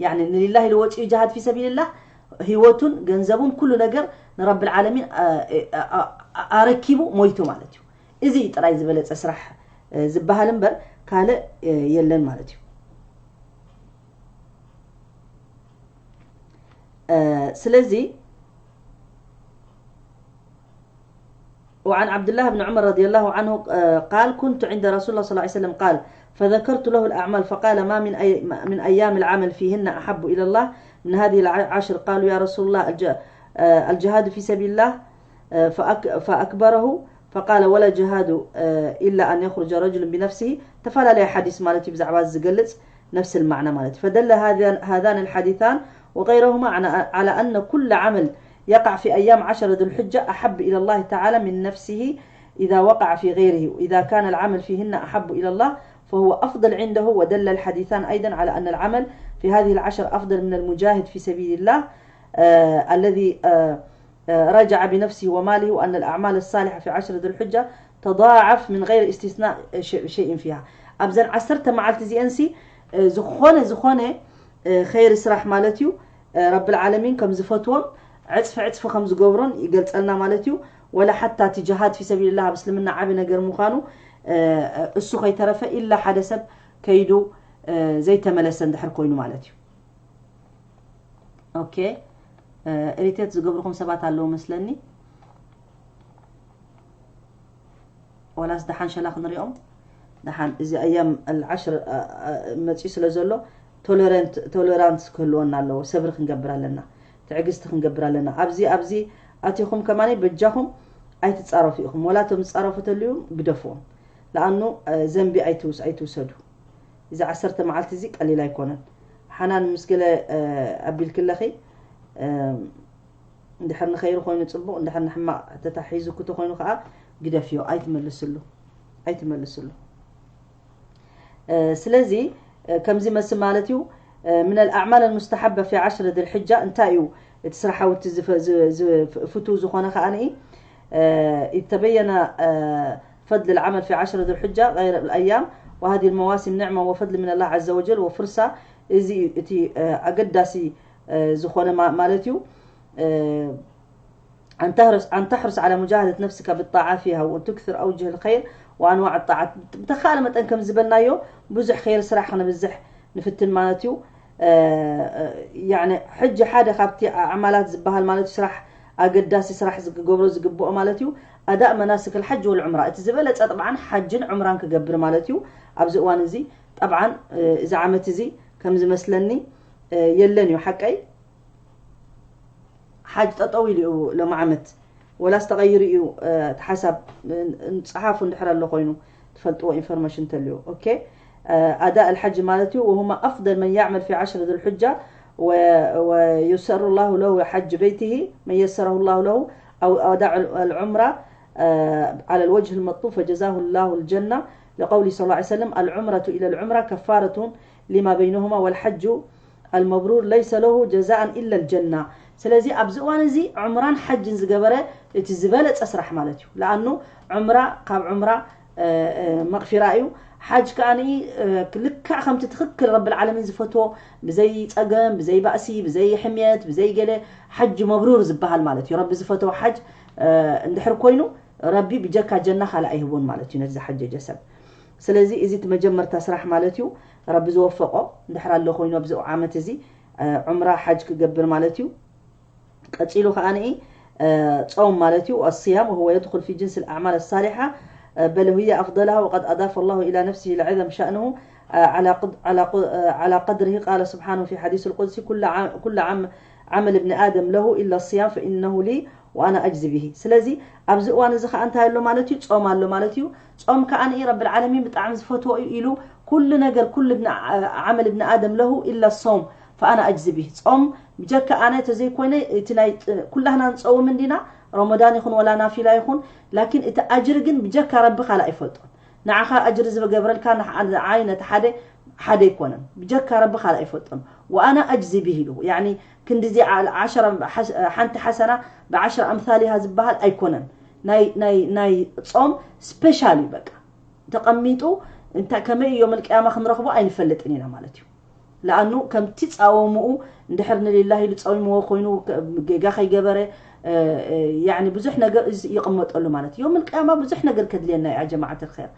ያኒ ንሊላሂ ኢሉ ወፂኡ ጅሃድ ፊ ሰቢልላህ ህይወቱን ገንዘቡን ኩሉ ነገር ንረብል ዓለሚን ኣረኪቡ ሞይቱ ማለት እዩ። እዚ ጥራይ ዝበለፀ ስራሕ ዝበሃል እምበር ካልእ የለን ማለት እዩ። ስለዚ وعن عبد الله بن عمر رضي الله عنه، آه، قال: كنت عند رسول الله صلى الله عليه وسلم، قال: فذكرت له الأعمال، فقال: ما من أي-، من أيام العمل فيهن أحب إلى الله من هذه العشر؟ قالوا: يا رسول الله، الج-، آه، الجهاد في سبيل الله، آه، فأك-، فأكبره، فقال: ولا جهاد، آه، إلا أن يخرج رجل بنفسه. تفلا لي حديث مالتي بزعبات زقلت نفس المعنى مالتي. فدل هذا-، هذان الحديثان وغيرهما عن-، على أن كل عمل يقع في أيام عشر ذو الحجة أحب إلى الله تعالى من نفسه إذا وقع في غيره، إذا كان العمل فيهن أحب إلى الله فهو أفضل عنده. ودل الحديثان أيضا على أن العمل في هذه العشر أفضل من المجاهد في سبيل الله، آه، الذي، آه، آه، رجع بنفسه وماله، وأن الأعمال الصالحة في عشر ذو الحجة تضاعف من غير استثناء ش-، شيء فيها. ኣብዘን ዓሰርተ መዓልቲ እዚአንሲ ዝኾነ ዝኾነ ኸይሪ ስራሕ ማለት እዩ። ረብል ዓለሚን ከም ዝፈትዎን ዕፅፊ ዕፅፊ ከም ዝገብሮን ይገልፀልና ማለት እዩ። ወላ ሓታ እቲ ጅሃድ ፊ ሰቢልላህ ኣብ እስልምና ዓቢ ነገር ምዃኑ እሱ ከይተረፈ ኢላ ሓደ ሰብ ከይዱ ዘይተመለሰ እንድሕር ኮይኑ ማለት እዩ። ኦኬ፣ ኢሪቴት ዝገብርኹም ሰባት ኣለዉ መስለኒ። ወላስ ደሓን ሸላ ክንሪኦም? ደሓን እዚ ኣያም ኣልዓሽር መፅዩ ስለ ዘሎ ቶለራንት ቶለራንስ ክህልወና ኣለዎ። ሰብሪ ክንገብር ኣለና፣ ትዕግስቲ ክንገብር ኣለና። ኣብዚ ኣብዚ ኣቲኹም ከማኒ በጃኹም ኣይትፃረፉ ኢኹም። ወላ እቶም ዝፃረፉ ተልዩ ግደፍዎም። ለኣኑ ዘንቢ ኣይትውስ ኣይትውሰዱ። እዚ ዓሰርተ መዓልቲ እዚ ቀሊል ኣይኮነን። ሓናን ምስ ገለ ኣቢልክለኺ እንድሕር ንኸይሩ ኮይኑ ፅቡቕ፣ እንድሕር ንሕማቕ ተታሒዙ ክቶ ኮይኑ ከዓ ግደፍዮ፣ ኣይትመልስሉ፣ ኣይትመልስሉ። ስለዚ ከምዚ መስል ማለት እዩ። من الأعمال المستحبة في عشر ذي الحجة እንታይ እዩ እቲ ስራሓውቲ ዝፈ-፣ ዝ-፣ ዝ-፣ ፍቱው ዝኾነ ከዓ ንኢ إذ تبين فضل العمل في عشر ذي الحجة غير الأيام، وهذه المواسم نعمة وفضل من الله عز وجل وفرصة። እዚ እዩ እቲ ኣገዳሲ ዝኾነ ማለት እዩ። أن تحرص على مجاهدة نفسك بالطاعة فيها وأن تكثر أوجه الخير وأنواع الطاعات. ብተኻለ መጠን ከም ዝበልናዮ ብዙሕ ኸይር ስራሕ ክነብዝሕ ንፍትን ማለት እዩ። ያኒ ሕጂ ሓደ ካብቲ ኣዕማላት ዝበሃል ማለት እዩ፣ ስራሕ ኣገዳሲ ስራሕ ዝገብሮ ዝግብኦ ማለት እዩ። ኣዳእ መናስክ ልሓጅ ወልዑምራ፣ እቲ ዝበለፀ ጥብዓን ሓጅን ዑምራን ክገብር ማለት እዩ። ኣብዚ እዋን እዚ ጠብዓን እዚ ዓመት እዚ ከም ዝመስለኒ የለን እዩ ሓቀይ። ሓጅ ጠጠው ኢሉ እዩ ሎም ዓመት፣ ወላስ ተቐይሩ እዩ እቲ ሓሳብ? ንፅሓፉ እንድሕር ኣሎ ኮይኑ ትፈልጥዎ ኢንፎርሜሽን እንተልዩ። ኦኬ፣ ኣዳእ ልሓጅ ማለት እዩ። وهما أفضل من يعمل في عشر ذو الحجة ويسر الله له حج بيته من يسره الله له أو أداء العمرة على الوجه المطلوب فجزاه الله الجنة لقوله صلى الله عليه وسلم العمرة إلى العمرة كفارة لما بينهما والحج المبرور ليس له جزاء إلا الجنة. ስለዚ ኣብዚ እዋን እዚ ዑምራን ሓጅን ዝገበረ እቲ ዝበለፀ ስራሕ ማለት እዩ። ለኣኑ ዑምራ ካብ ዑምራ መቕፊራ እዩ። ሓጅ ከኣ ልክዕ ከምቲ ትኽክል ረብል ዓለሚን ዝፈትዎ ብዘይ ፀገም፣ ብዘይ ባእሲ፣ ብዘይ ሕምየት፣ ብዘይ ገለ ሓጅ መብሩር ዝበሃል ማለት እዩ። ረቢ ዝፈትዎ ሓጅ እንድሕር ኮይኑ ረቢ ብጀካ ጀና ካልእ ኣይህቦን ማለት እዩ ነዚ ዝሓጀጀ ሰብ። ስለዚ እዚ እቲ መጀመርታ ስራሕ ማለት እዩ። ረቢ ዝወፈቆ እንድሕር ኣሎ ኮይኑ ኣብዚ ዓመት እዚ ዑምራ ሓጅ ክገብር ማለት እዩ። ቀፂሉ ከኣ ጾም ማለት እዩ። الصيام وهو يدخل في جنس الأعمال الصالحة بل هي أفضلها وقد أضاف الله إلى نفسه لعظم شأنه على قد على على قدره قال سبحانه في حديث القدسي كل كل عمل ابن آدم له إلا الصيام فإنه لي وأنا أجزي به. ስለዚ ኣብዚ እዋን እዚ ከኣ እንታይ ኣሎ ማለት እዩ? ጾም ኣሎ ማለት እዩ። ጾም ከኣ ረብል ዓለሚን ብጣዕሚ ዝፈትዎ እዩ ኢሉ ኩሉ ነገር ኩሉ ዓመል እብኒ ኣደም ለሁ ኢላ ሶም ፈኣና ኣጅዚ ቢህ። ጾም ብጀካ ኣነ ተዘይኮይነ እቲ ናይ ኩላህና ንጸውም እንዲና፣ ረመዳን ይኹን ወላ ናፊላ ይኹን፣ ላኪን እቲ ኣጅሪ ግን ብጀካ ረቢ ካልእ ኣይፈልጦን። ንዓኻ ኣጅሪ ዝገብረልካ ንዓይ ነቲ ሓደ ሓደ ኣይኮነን፣ ብጀካ ረቢ ካልእ ኣይፈልጦን። ወኣና ኣጅዚ ቢህ ኢሉ ያኒ ክንዲዚ ሓንቲ ሓሰና ብዓሽረ ኣምሳሊሃ ዝበሃል ኣይኮነን። ናይ ጾም ስፔሻል እዩ በቃ ተቐሚጡ እንታይ ከመይ እዮም ልቅያማ ክንረኽቦ ኣይንፈልጥን ኢና ማለት እዩ። ለኣኑ ከምቲ ፃወምኡ እንድሕር ንሊላሂ ኢሉ ፀዊምዎ ኮይኑ ጌጋ ከይገበረ ያኒ ብዙሕ ነገር ይቕመጠሉ ማለት እዩ። ዮም ልቅያማ ብዙሕ ነገር ከድልየና እዩ። ጀማዓት ልኸር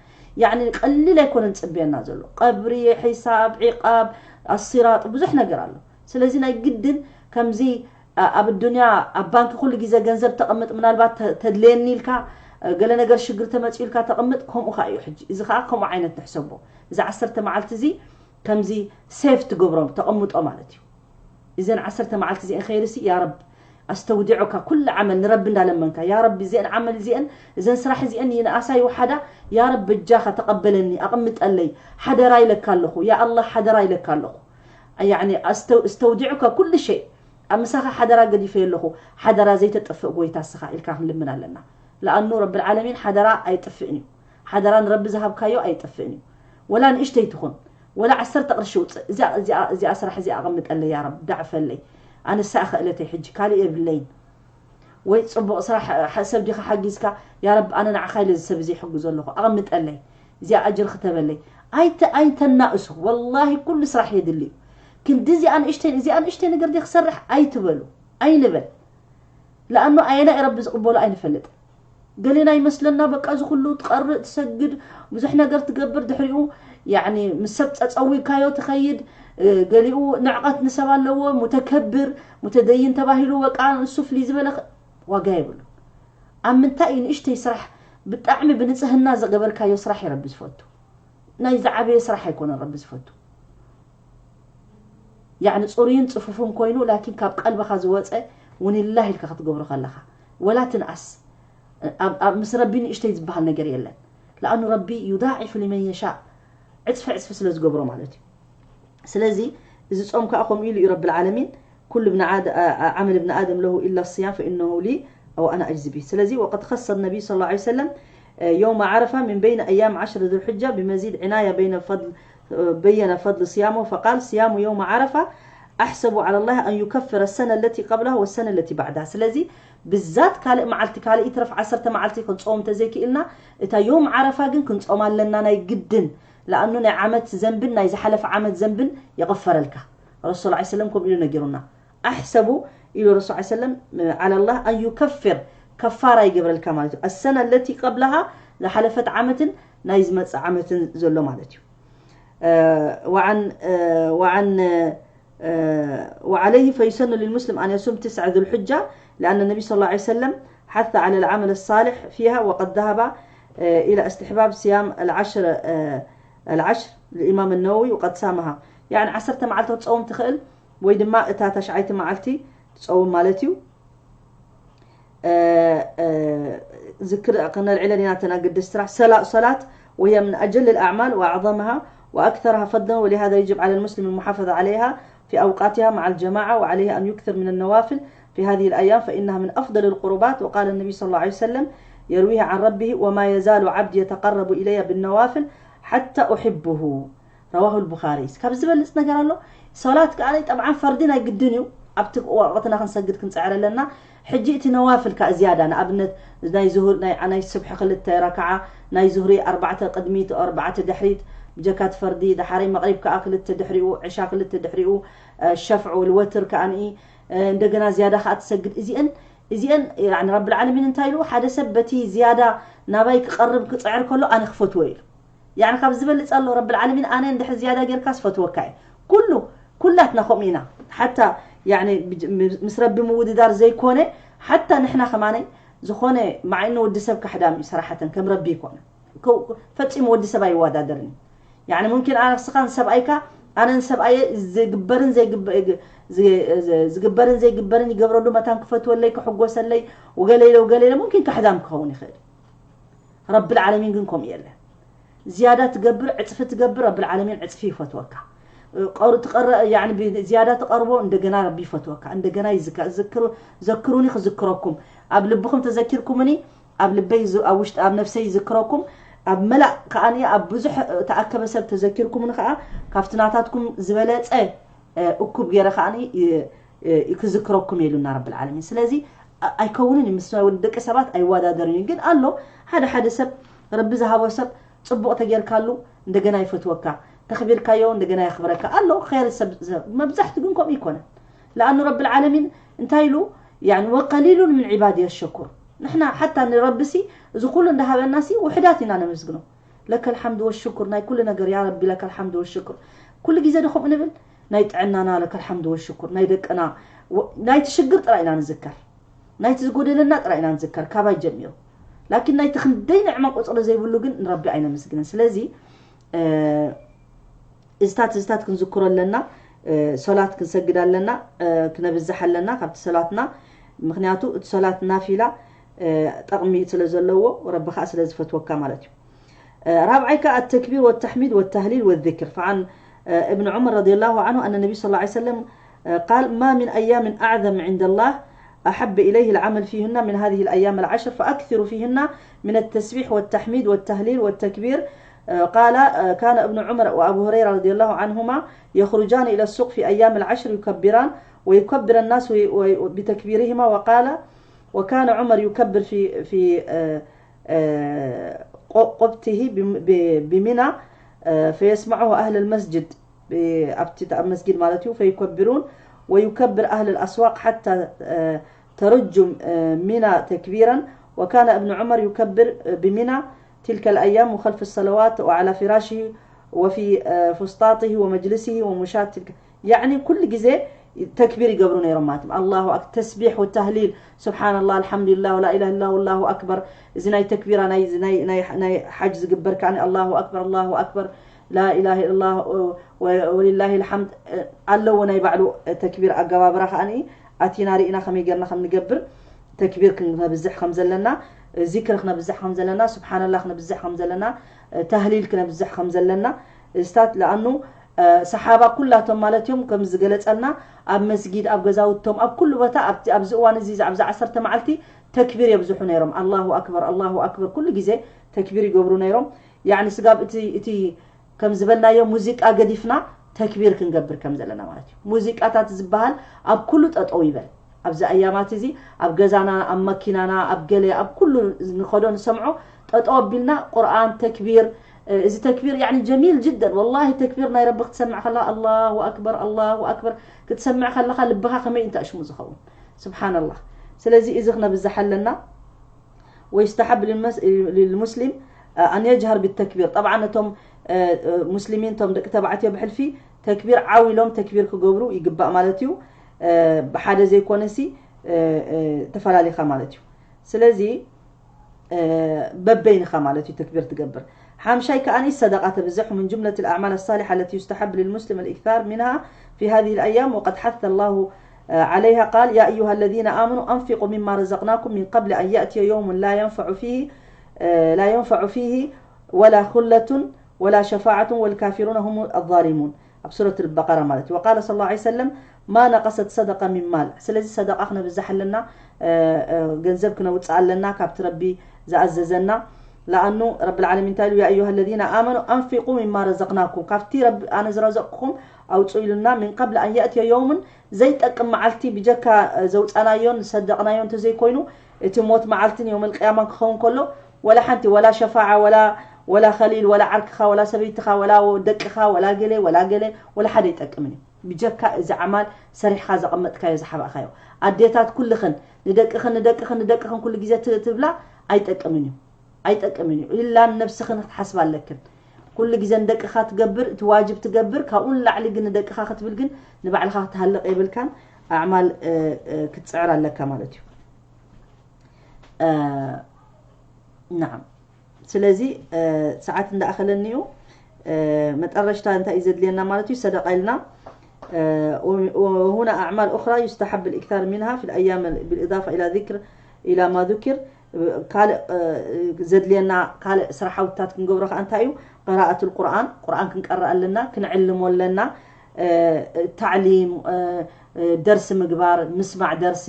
ያኒ ቀሊል ኣይኮነን ፅብየና ዘሎ፣ ቀብሪ፣ ሒሳብ፣ ዒቃብ፣ ኣሲራጥ ብዙሕ ነገር ኣሎ። ስለዚ ናይ ግድን ከምዚ ኣብ ኣዱንያ ኣብ ባንኪ ኩሉ ግዜ ገንዘብ ተቐምጥ ምናልባት ተድልየኒ ኢልካ ገለ ነገር ሽግር ተመፅኡ ኢልካ ተቐምጥ፣ ከምኡ ከዓ እዩ ሕጂ። እዚ ከዓ ከምኡ ዓይነት ንሕሰቦ። እዚ ዓሰርተ መዓልቲ እዚ ከምዚ ሴፍ ትገብሮ ተቐምጦ ማለት እዩ። እዘን ዓሰርተ መዓልቲ እዚአን ከይርሲ ያ ረብ ኣስተውዲዑካ ኩሉ ዓመል ንረቢ እንዳለመንካ ያ ረቢ እዚአን ዓመል እዚአን እዘን ስራሕ እዚአን ይንኣሳ ይውሓዳ ያ ረብ በጃኻ ተቐበለኒ ኣቕምጠለይ ሓደራ ኢለካ ኣለኹ ያ ኣላህ ሓደራ ኢለካ ኣለኹ። ያኒ ኣስተውዲዑካ ኩሉ ሸይ ኣብ ምሳኻ ሓደራ ገዲፈ ኣለኹ። ሓደራ ዘይተጠፍእ ጎይታ እስኻ ኢልካ ክንልምን ኣለና። ለኣኑ ረብል ዓለሚን ሓደራ ኣይጥፍእን እዩ። ሓደራ ንረቢ ዝሃብካዮ ኣይጥፍእን እዩ። ወላ ንእሽተይ ትኹን ወላ ዓሰርተ ቅርሺ ውፅእ እዚኣ ስራሕ እዚኣ ኣቐምጠለይ ያ ረብ ዳዕፈለይ። ኣነሳ ክእለተይ ሕጂ ካልእ የብለይን። ወይ ፅቡቕ ስራሕ ሰብ ዲኻ ሓጊዝካ ያ ረብ ኣነ ንዓኻ ኢለ እዚ ሰብ እዚ ይሕግዞ ኣለኹ ኣቐምጠለይ እዚኣ ኣጅር ክተበለይ። ኣይተ ኣይተናእሱ ወላሂ ኩሉ ስራሕ የድሊ እዩ። ክንዲ እዚኣ ንእሽተይ እዚኣ ንእሽተይ ነገር ዲ ክሰርሕ ኣይትበሉ ኣይንበል። ለኣኑ ኣየና ረቢ ዝቕበሎ ኣይንፈልጥ። ገሌና ይመስለና በቃ እዚ ኩሉ ትቐርእ ትሰግድ ብዙሕ ነገር ትገብር ድሕሪኡ ያኒ ምስ ሰብ ፀፀዊካዮ ትኸይድ። ገሊኡ ንዕቐት ንሰብ ኣለዎ ሙተከብር ሙተደይን ተባሂሉ በቃ ንሱ ፍልይ ዝበለ ዋጋ የብሉ። ኣብ ምንታይ እዩ ንእሽተይ ስራሕ ብጣዕሚ ብንፅህና ዘገበርካዮ ስራሕ የረቢ ዝፈቱ። ናይ ዝዓበየ ስራሕ ኣይኮነን ረቢ ዝፈቱ። ያኒ ፅሩይን ፅፉፍን ኮይኑ ላኪን ካብ ቀልብኻ ዝወፀ ውንላህ ኢልካ ክትገብሮ ከለኻ ወላ ትንኣስ ምስ ረቢ ንእሽተይ ዝበሃል ነገር የለን። ለኣኑ ረቢ ዩዳዒፍ ሊመን የሻእ ዕፅፊ ዕፅፊ ስለ ዝገብሮ ማለት እዩ። ስለዚ እዚ ጾም ከዓ ከምኡ ኢሉ እዩ ረብል ዓለሚን ኩሉ ብን ዓመል ብን ኣደም ለሁ ኢላ ስያም ፈኢነሁ ሊ ኣው ኣና ኣጅዚ ቢህ። ስለዚ ወቀድ ኸሰ ነቢይ ስ ላ ሰለም የውመ ዓረፋ ምን በይን ኣያም ዓሽር ذو الحجة بمزيد عناية بين فضل بين فضل صيامه فقال صيام يوم عرفة أحسب على الله أن يكفر السنة التي قبلها والسنة التي بعدها. ስለዚ ብዛት ካልእ መዓልቲ ካልእ ይትረፍ ዓሰርተ መዓልቲ ክንፀውም ተዘይክእልና እታ ዮም ዓረፋ ግን ክንፀውም ኣለና ናይ ግድን። ለኣኑ ናይ ዓመት ዘንብን ናይ ዝሓለፈ ዓመት ዘንብን ይቕፈረልካ። ረሱል ላ ሰለም ከምኡ ኢሉ ነጊሩና። ኣሕሰቡ ኢሉ ረሱል ሰለም ዓላ ላህ ኣን ዩከፍር፣ ከፋራ ይገብረልካ ማለት እዩ። ኣሰና ለቲ ቀብላሃ፣ ዝሓለፈት ዓመትን ናይ ዝመፅእ ዓመትን ዘሎ ማለት እዩ። وعن وعن وعليه فيسن للمسلم أن يصوم تسعة ذو الحجة، لأن النبي صلى الله عليه وسلم حث على العمل الصالح فيها، وقد ذهب إلى استحباب صيام العشر العشر الإمام النووي، وقد صامها. يعني عشرة መዓልቲ ክትፀውም ትኽእል ወይ ድማ እታ ተሽዓይቲ መዓልቲ ትፀውም ማለት እዩ። ዝክር ክነልዕለን ኢና ተን ኣገደስቲ ስራሕ። ሰላ- ሰላት وهي من أجل الأعمال وأعظمها وأكثرها فضلا، ولهذا يجب على المسلم المحافظة عليها في أوقاتها مع الجماعة، وعليه أن يكثر من النوافل في هذه الأيام، فإنها من أفضل القربات. وقال النبي صلى الله عليه وسلم يرويه عن ربه: وما يزال عبدي يتقرب إلي بالنوافل حتى أحبه. رواه البخاري. ካብ ዝበልፅ ነገር ኣሎ። ሶላት ከኣ ጠብዓን ፈርዲ ናይ ግድን እዩ። ኣብቲ ወቅትና ክንሰግድ ክንፅዕር ኣለና። ሕጂ እቲ ነዋፍል ከኣ ዝያዳ፣ ንኣብነት ናይ ዙሁር፣ ናይ፣ ናይ ስብሒ ክልተ ረክዓ፣ ናይ ዙህሪ ኣርባዕተ ቅድሚት፣ ኣርባዕተ ድሕሪት፣ ብጀካት ፈርዲ፣ ደሓረይ መቕሪብ ከኣ ክልተ ድሕሪኡ፣ ዕሻ ክልተ ድሕሪኡ፣ ሸፍዑ፣ ወትር ከኣ ንኢ፣ እንደገና ዝያዳ ከኣ ትሰግድ። እዚአን፣ እዚአን፣ ያኒ ረብል ዓለሚን እንታይ ኢሉ? ሓደ ሰብ በቲ ዝያዳ ናባይ ክቐርብ ክፅዕር ከሎ ኣነ ክፈትዎ ኢሉ። ያኒ ካብ ዝበልፅ ኣሎ? ረብል ዓለሚን ኣነ እንድሕር ዝያዳ ጌርካስ ፈትወካ እየ። ኩሉ፣ ኩላትና ከምኡ ኢና። ሓታ ያኒ ብጅ- ምስ ረቢ ምውድዳር ዘይኮነ፣ ሓታ ንሕና ከማነይ ዝኾነ ማዕነ ወዲ ሰብ ካሕዳም እዩ ሰራሓተን፣ ከም ረቢ ይኮነ። ከው- ፈጺሙ ወዲ ሰብ ኣይወዳደርን እዩ። ያኒ ሙምኪን ኣነ ንስኻን ሰብኣይካ፣ ኣነን ሰብኣየ ዝግበርን ዘይግበ- ዝ- ዝ- ዝግበርን ዘይግበርን ይገብረሉ መታን ክፈትወለይ ክሕጎሰለይ ወገለ ኢለ ወገለ ኢለ ሙምኪን ካሕዳም ክኸውን ይኽእል። ረብል ዓለሚን ግን ከምኡ የለን። ዝያዳ ትገብር፣ ዕፅፊ ትገብር፣ ረብል ዓለሚን ዕፅፊ ይፈትወካ። ቀሩ ትቀረ- ያኒ ብ- ዝያዳ ትቀርቦ እንደገና ረቢ ይፈትወካ። እንደገና ይዝካ- ዝክሩ- ዘክሩኒ ክዝክረኩም፣ ኣብ ልብኹም ተዘኪርኩምኒ ኣብ ልበይ ዝ- ኣብ ውሽጢ ኣብ ነፍሰይ ይዝክረኩም። ኣብ መላእ ከኣኒ ኣብ ብዙሕ ተኣከበ ሰብ ተዘኪርኩምኒ ከኣ ካብቲ ናታትኩም ዝበለፀ እኩብ ገይረ ከኣ ክዝክረኩም ኢሉና ረብል ዓለሚን። ስለዚ ኣይከውንን እዩ፣ ምስ ወዲ ደቂ ሰባት ኣይወዳደርን እዩ። ግን ኣሎ ሓደ ሓደ ሰብ፣ ረቢ ዝሃቦ ሰብ፣ ፅቡቕ ተጌርካሉ እንደገና ይፈትወካ፣ ተኽቢርካዮ እንደገና የኽብረካ ኣሎ። ኸይር ሰብ ሰብ መብዛሕቱ ግን ከምኡ ይኮነ። ለኣኑ ረብል ዓለሚን እንታይ ኢሉ? ያኒ ወቀሊሉን ምን ዒባድየ ሸኩር። ንሕና ሓታ ንረብሲ እዚ ኩሉ እንዳሃበናሲ ውሕዳት ኢና ነመስግኖ። ለከል ሓምድ ወሽኩር ናይ ኩሉ ነገር ያ ረቢ ለከል ሓምድ ወሽኩር። ኩሉ ግዜ ዶ ከምኡ ንብል? ናይ ጥዕናና ለከል ሓምድ ወሽኩር፣ ናይ ደቅና ወ- ናይቲ ሽግር ጥራይ ኢና ንዝከር፣ ናይቲ ዝጎደለና ጥራይ ኢና ንዝከር ካባይ ጀሚሩ። ላኪን ናይቲ ክንደይ ንዕማ ቁፅሪ ዘይብሉ ግን ንረቢ ኣይነመስግንን። ስለዚ እዝታት እዝታት ክንዝክሮ ኣለና። ሶላት ክንሰግድ ኣለና፣ ክነብዝሕ ኣለና ካብቲ ሶላትና። ምክንያቱ እቲ ሶላት ናፊላ ጠቕሚ ስለ ዘለዎ፣ ረቢ ከዓ ስለ ዝፈትወካ ማለት እዩ። ራብዓይ ከዓ التكبير والتحميد والتهليل والذكر. فعن ابن عمر رضي الله عنه أن النبي صلى الله عليه وسلم قال: ما من أيام أعظم عند الله أحب إليه العمل فيهن من هذه الأيام العشر، فأكثروا فيهن من التسبيح والتحميد والتهليل والتكبير. قال: كان ابن عمر وأبو هريرة رضي الله عنهما يخرجان إلى السوق في أيام العشر يكبران، ويكبر الناس بتكبيرهما. وقال: وكان عمر يكبر في في قبته بمنى، فيسمعه أهل المسجد، أبتداء مسجد مالتي، فيكبرون ويكبر أهل الأسواق حتى ترج منى تكبيرا. وكان ابن عمر يكبر بمنى تلك الأيام وخلف الصلوات وعلى فراشه وفي فسطاطه ومجلسه ومشاة تلك، يعني كل جزء تكبير يقبرون يا رماتم. الله أكبر، تسبيح والتهليل، سبحان الله، الحمد لله، ولا إله إلا الله، والله أكبر. زناي تكبير، أنا زناي ناي ناي حج زقبر كان الله أكبر، الله أكبر، لا إله إلا الله، ولله الحمد. ኣለዎ ናይ ባዕሉ ተክቢር ኣገባብራ ከኣኒ ኣቲና ርኢና ከመይ ጌርና ከም ንገብር፣ ተክቢር ክነብዝሕ ከም ዘለና፣ ዚክር ክነብዝሕ ከም ዘለና፣ ስብሓንላህ ክነብዝሕ ከም ዘለና፣ ተህሊል ክነብዝሕ ከም ዘለና። እዝታት ለኣኑ ሰሓባ ኩላቶም ማለት እዮም ከም ዝገለጸልና ኣብ መስጊድ ኣብ ገዛውቶም ኣብ ኩሉ ቦታ ኣብቲ ኣብዚ እዋን እዚ ኣብዚ ዓሰርተ መዓልቲ ተክቢር የብዝሑ ነይሮም። ኣላሁ ኣክበር ኣላሁ ኣክበር ኩሉ ግዜ ተክቢር ይገብሩ ነይሮም። ያኒ ስጋብ እቲ እቲ ከም ዝበልናዮ ሙዚቃ ገዲፍና ተክቢር ክንገብር ከም ዘለና ማለት እዩ። ሙዚቃታት ዝበሃል ኣብ ኩሉ ጠጠው ይበል። ኣብዚ ኣያማት እዚ ኣብ ገዛና ኣብ መኪናና ኣብ ገለ ኣብ ኩሉ ንኸዶ ንሰምዖ ጠጠው ኣቢልና ቁርኣን ተክቢር እዚ ተክቢር ያኒ ጀሚል ጅደን ወላሂ። ተክቢር ናይ ረቢ ክትሰምዕ ከለኻ ኣላሁ ኣክበር ኣላሁ ኣክበር ክትሰምዕ ከለኻ ልብኻ ከመይ እንታይ ሽሙ ዝኸውን። ስብሓንላህ። ስለዚ እዚ ክነብዝሕ ኣለና። ويستحب للمسلم أن يجهر بالتكبير. طبعا እቶም ሙስሊሚን እቶም ደቂ ተባዕትዮ ብሕልፊ ተክቢር ዓው ኢሎም ተክቢር ክገብሩ ይግባእ ማለት እዩ። ብሓደ ዘይኮነሲ ተፈላሊኻ ማለት እዩ። ስለዚ በበይንኻ ማለት እዩ ተክቢር ትገብር። ሓምሻይ ከኣኒ ሰደቃ ተብዝሕ። من جملة الأعمال الصالحة التي يستحب للمسلم الإكثار منها في هذه الأيام وقد حث الله عليها قال يا أيها الذين آمنوا أنفقوا مما رزقناكم من قبل أن يأتي يوم لا ينفع فيه لا ينفع فيه ولا خلة ولا شفاعة والكافرون هم الظالمون. ኣብ ሱረት البقرة ማለት እዩ። وقال صلى الله عليه وسلم ما نقصت صدقة من مال. ስለዚ ሰደቃ ክነብዝሕ ኣለና፣ ገንዘብ ክነውፅእ ኣለና ካብቲ ረቢ ዝኣዘዘና። لأنه رب العالمين እንታይ ኢሉ يا أيها الذين آمنوا أنفقوا مما رزقناكم ካብቲ ረቢ ኣነ ዝረዘቕኩም ኣውፅኡ ኢሉና من قبل أن يأتي يوم ዘይጠቅም መዓልቲ ብጀካ ዘውፃናዮን ዝሰደቕናዮ እንተዘይኮይኑ እቲ ሞት መዓልትን የውመል ቅያማን ክኸውን ከሎ ወላ ሓንቲ ወላ ሸፋዓ ወላ ወላ ኸሊል ወላ ዓርክኻ ወላ ሰበይትኻ ወላ ደቅኻ ወላ ገለ ወላ ገለ ወላ ሓደ ይጠቅምን እዩ። ብጀካ እዚ ዓማል ሰሪሕኻ ዘቐመጥካዮ ዝሓባእኻዮ ኣዴታት ኩልኽን ንደቅኽን ንደቅኽን ንደቅኽን ኩሉ ግዜ ትብላ ኣይጠቅምን እዩ። ኣይጠቅምን እዩ። ኢላ ንነብስኽን ክትሓስብ ኣለክን። ኩሉ ግዜ ንደቅኻ ትገብር እቲ ዋጅብ ትገብር ካብኡ ንላዕሊ ግን ንደቅኻ ክትብል ግን ንባዕልኻ ክትሃልቕ የብልካን። ኣዕማል ክትፅዕር ኣለካ ማለት እዩ። ናዓም ስለዚ ሰዓት እንዳኣኸለኒ እዩ። መጠረሽታ እንታይ እዩ ዘድልየና ማለት እዩ ሰደቃ ኢልና። وهنا أعمال أخرى يستحب الإكثار منها في الأيام بالإضافة إلى ذكر إلى ما ذكر ካልእ ዘድልየና ካልእ ስራሓውታት ክንገብሮ ከዓ እንታይ እዩ? قراءة القرآن ቁርኣን ክንቀርእ ኣለና፣ ክንዕልሞ ኣለና። ታዕሊም ደርሲ ምግባር፣ ምስማዕ ደርሲ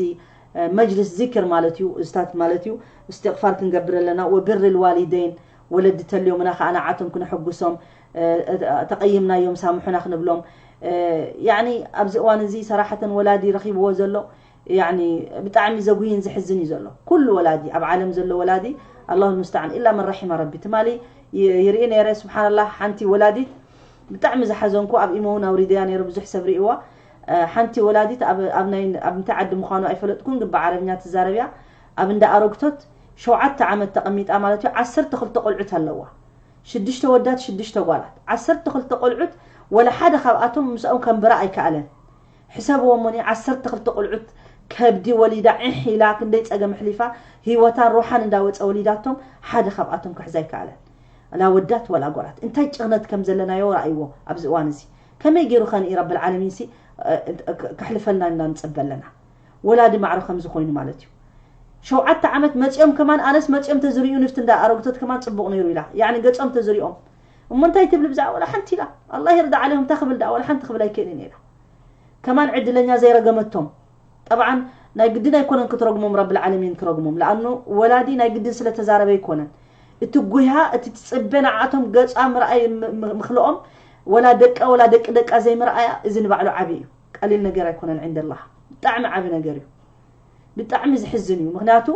መጅልስ ዚክር ማለት እዩ። እዝታት ማለት እዩ እስትቕፋር ክንገብር ኣለና። وبر الوالدين ወለዲ ተልዮምና ከዓ ንዓቶም ክነሐጉሶም፣ ተቐይምናዮም ሳምሑና ክንብሎም። ያኒ ኣብዚ እዋን እዚ ሰራሕተን ወላዲ ረኺብዎ ዘሎ ያኒ ብጣዕሚ ዘጉይን ዝሕዝን እዩ ዘሎ ኩሉ ወላዲ ኣብ ዓለም ዘሎ ወላዲ። ኣላሁ ልሙስተዓን ኢላ መን ረሒማ ረቢ። ትማሊ ይርኢ ነይረ ስብሓንላህ ሓንቲ ወላዲት ብጣዕሚ ዝሓዘንኩ ኣብ ኢሞ እውን ኣውሪደያ ነይረ ብዙሕ ሰብ ርእይዋ። ሓንቲ ወላዲት ኣብ እንታይ ዓዲ ምዃኑ ኣይፈለጥኩን ግን ብዓረብኛ ትዛረብያ። ኣብ እንዳ ኣረግቶት ሸውዓተ ዓመት ተቐሚጣ ማለት እዩ። ዓሰርተ ክልተ ቆልዑት ኣለዋ። ሽዱሽተ ወዳት ሽዱሽተ ጓላት ዓሰርተ ክልተ ቆልዑት ወላ ሓደ ካብኣቶም ምስኦም ከንብራ ኣይከኣለን። ሕሰብዎ እሞኒ ዓሰርተ ክልተ ቆልዑት ከብዲ ወሊዳ ዕሕ ኢላ ክንደይ ጸገም ኣሕሊፋ ህይወታን ሩሓን እንዳወጸ ወሊዳቶም ሓደ ካብኣቶም ክሕዛ ኣይከኣለን። ላ ወዳት ወላ ጓላት እንታይ ጭኽነት ከም ዘለናዮ ረኣይዎ ኣብዚ እዋን እዚ። ከመይ ገይሩ ኸንኢ ረብል ዓለሚን ሲ ከሕልፈልና እና ንጸበ ኣለና። ወላዲ ማዕረ ከምዚ ኮይኑ ማለት እዩ። ሸውዓተ ዓመት መጺኦም ከማን ኣነስ መጺኦም ተዝርእዩ ንፍቲ እንዳ ኣረግቶት ከማን ጽቡቕ ነይሩ ኢላ ያኒ ገጾም ተዝሪኦም እሞ እንታይ ትብል ብዛዕባ ወላ ሓንቲ ኢላ ኣላ ይርዳ ዓለዮም እንታይ ክብል ዳ ወላ ሓንቲ ክብል ኣይክእልን ኢላ። ከማን ዕድለኛ ዘይረገመቶም ጠብዓን ናይ ግድን ኣይኮነን ክትረግሞም ረብል ዓለሚን ክረግሞም ለኣኑ ወላዲ ናይ ግድን ስለተዛረበ ኣይኮነን። እቲ ጉያ እቲ ትጽበ ንዓቶም ገጻ ምርኣይ ምኽልኦም ወላ ደቃ ወላ ደቂ ደቃ ዘይምርኣያ እዚ ንባዕሉ ዓቢ እዩ። ቀሊል ነገር ኣይኮነን ዕንደላ ብጣዕሚ ዓቢ ነገር እዩ። ብጣዕሚ ዝሕዝን እዩ ምክንያቱ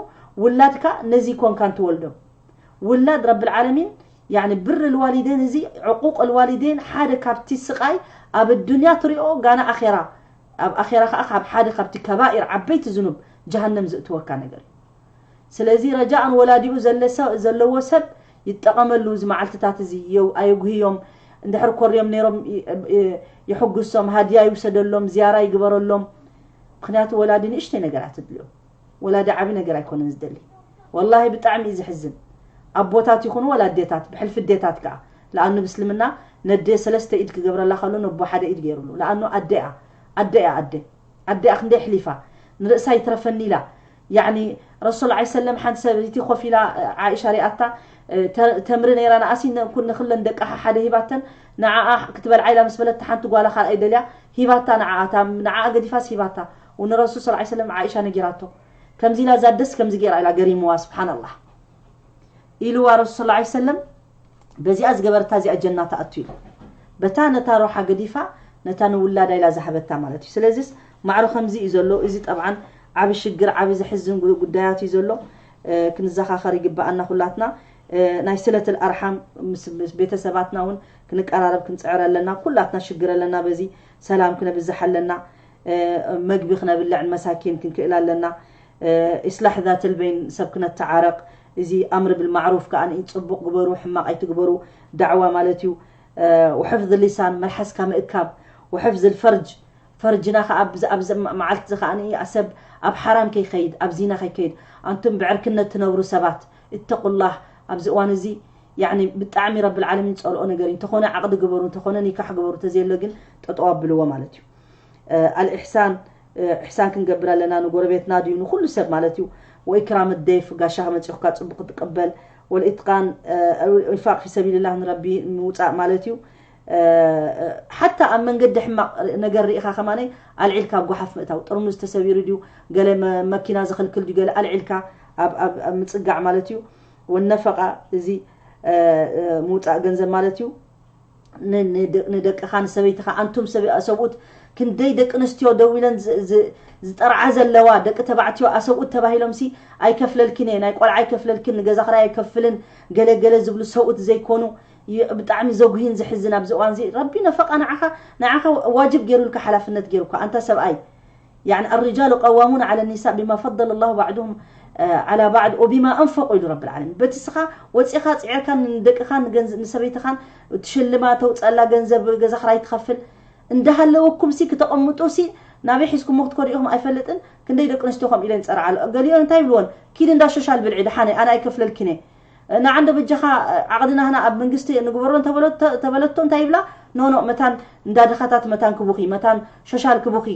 ውላድካ ነዚ ኮንካን ትወልዶ ውላድ ረብል ዓለሚን ያኒ ብር ልዋሊደን እዚ ዕቁቅ ልዋሊደን ሓደ ካብቲ ስቃይ ኣብ ዱንያ ትሪኦ ጋና ኣኼራ ኣብ ኣኼራ ከዓ ካብ ሓደ ካብቲ ከባኢር ዓበይቲ ዝኑብ ጀሃነም ዝእትወካ ነገር እዩ። ስለዚ ረጃእን ወላዲኡ ዘለዎ ሰብ ይጠቐመሉ እዚ መዓልትታት እዚ ኣየጉህዮም እንድሕር ኮርዮም ነይሮም ይሕጉሶም ሃድያ ይውሰደሎም ዝያራ ይግበረሎም። ምክንያቱ ወላዲ ንእሽተይ ነገራት ትድልዮ ወላዲ ዓቢ ነገር ኣይኮነን ዝደሊ። ወላሂ ብጣዕሚ እዩ ዝሕዝን። ኣቦታት ይኹኑ ወላ ኣዴታት ብሕልፊ ኣዴታት ከዓ ለኣኑ ብስልምና ነደ ሰለስተ ኢድ ክገብረላ ከሎ ነቦ ሓደ ኢድ ገይሩሉ ለኣኑ ኣደኣ ኣደኣ ኣደ ኣደኣ ክንደይ ሕሊፋ ንርእሳ ይትረፈኒ ኢላ። ያኒ ረሱል ዓ ሰለም ሓንቲ ሰበይቲ ኮፍ ኢላ ዓኢሻ ሪኣታ ተምሪ ነይራ ንኣሲ ኩን ንክለን ደቃ ሓደ ሂባተን ንዓኣ ክትበልዓ ኢላ ምስ በለት ሓንቲ ጓላ ካልኣይ ደልያ ሂባታ ንዓኣ እታ ንዓኣ ገዲፋስ ሂባታ። ንረሱል ስ ሰለም ዓኢሻ ነጊራቶ ከምዚ ኢላ እዛ ደስ ከምዚ ገይራ ኢላ ገሪምዋ ስብሓንላህ ኢልዋ ረሱል ስ ሰለም በዚኣ ዝገበረታ እዚኣ ጀና ትኣቱ ኢሉ በታ ነታ ሮሓ ገዲፋ ነታ ንውላዳ ኢላ ዝሃበታ ማለት እዩ። ስለዚስ ማዕሮ ከምዚ እዩ ዘሎ። እዚ ጠብዓን ዓቢ ሽግር ዓቢ ዘሕዝን ጉዳያት እዩ ዘሎ። ክንዘኻኸር ይግበኣና ኩላትና። ናይ ስለትል ኣርሓም ምስ ቤተሰባትና እውን ክንቀራረብ ክንፅዕር ኣለና። ኩላትና ሽግር ኣለና። በዚ ሰላም ክነብዝሕ ኣለና። መግቢ ክነብልዕን መሳኪን ክንክእል ኣለና። ኢስላሕ ዛትል በይን ሰብ ክነተዓረቕ። እዚ ኣምር ብልማዕሩፍ ከዓ ጽቡቕ ግበሩ፣ ሕማቕ ኣይትግበሩ፣ ዳዕዋ ማለት እዩ። ወሕፍዝ ሊሳን፣ መልሓስካ ምእካብ፣ ወሕፍዝ ልፈርጅ፣ ፈርጅና ከዓ ኣብዚ ኣብዚ መዓልቲ እዚ ከዓ ንእያ ሰብ ኣብ ሓራም ከይከይድ፣ ኣብ ዚና ከይከይድ። ኣንቱም ብዕርክነት ትነብሩ ሰባት፣ እተቁላህ። ኣብዚ እዋን እዚ ያኒ ብጣዕሚ ረብል ዓለሚን ዝፀልኦ ነገር እዩ። እንተኾነ ዓቕዲ ግበሩ፣ እንተኾነ ኒካሕ ግበሩ፣ ተዘየሎ ግን ጠጠው ኣብልዎ ማለት እዩ። ኣልኢሕሳን፣ ኢሕሳን ክንገብር ኣለና፣ ንጎረቤትና ድዩ ንኩሉ ሰብ ማለት እዩ። ወኢክራም ደይፍ፣ ጋሻ መፂኹካ ፅቡቅ ክትቅበል። ወልኢትቃን፣ ኢንፋቅ ፊ ሰቢልላህ፣ ንረቢ ምውፃእ ማለት እዩ። ሓታ ኣብ መንገዲ ሕማቕ ነገር ርኢኻ ከማነይ ኣልዒልካ ኣብ ጓሓፍ ምእታው፣ ጥርሙዝ ተሰቢሩ ድዩ፣ ገለ መኪና ዝኽልክል ድዩ፣ ገለ ኣልዒልካ ኣብ ምፅጋዕ ማለት እዩ። ወነፈቃ፣ እዚ ምውፃእ ገንዘብ ማለት እዩ። ንደቅኻ ንሰበይትኻ፣ ኣንቱም ሰብኡት ክንደይ ደቂ ኣንስትዮ ደው ኢለን ዝጠርዓ ዘለዋ፣ ደቂ ተባዕትዮ ኣሰብኡት ተባሂሎም ሲ ኣይከፍለልክን እየ፣ ናይ ቆልዓ ኣይከፍለልክን፣ ንገዛ ክራይ ኣይከፍልን፣ ገለገለ ዝብሉ ሰብኡት ዘይኮኑ። ብጣዕሚ ዘጉሂን ዘሕዝን ኣብዚ እዋን እዚ። ረቢ ነፈቃ ንዓኻ ንዓኻ ዋጅብ ገይሩልካ፣ ሓላፍነት ገይሩካ ኣንታ ሰብኣይ። يعني الرجال قوامون على النساء بما فضل الله بعضهم على بعض وبما أنفقوا ኢሉ ረብል ዓለሚን። በቲ ስኻ ወፂኻ ፅዒርካ ንደቅኻን ንገንዝ- ንሰበይትኻን ትሽልማ፣ ተውፀላ ገንዘብ ገዛ ክራይ ትኸፍል እንዳሃለወኩም ሲ ክተቐምጡ ሲ ናበይ ሒዝኩሞ ክትከዱ ኢኹም ኣይፈልጥን። ክንደይ ደቂ ኣንስትዮ ከምኡ ኢለን ይፀርዓሉ። ገሊኦን እንታይ ይብልዎን? ኪድ እንዳ ሾሻል ብልዒ ድሓነ ኣነ ኣይከፍለልኪን እየ። ንዓንዶ በጃኻ ዓቕድና ህና ኣብ መንግስቲ ንግበሮ እንተበለቶ እንታይ ይብላ? ኖኖ መታን እንዳ ድኻታት መታን ክቡኺ መታን ሾሻል ክቡኺ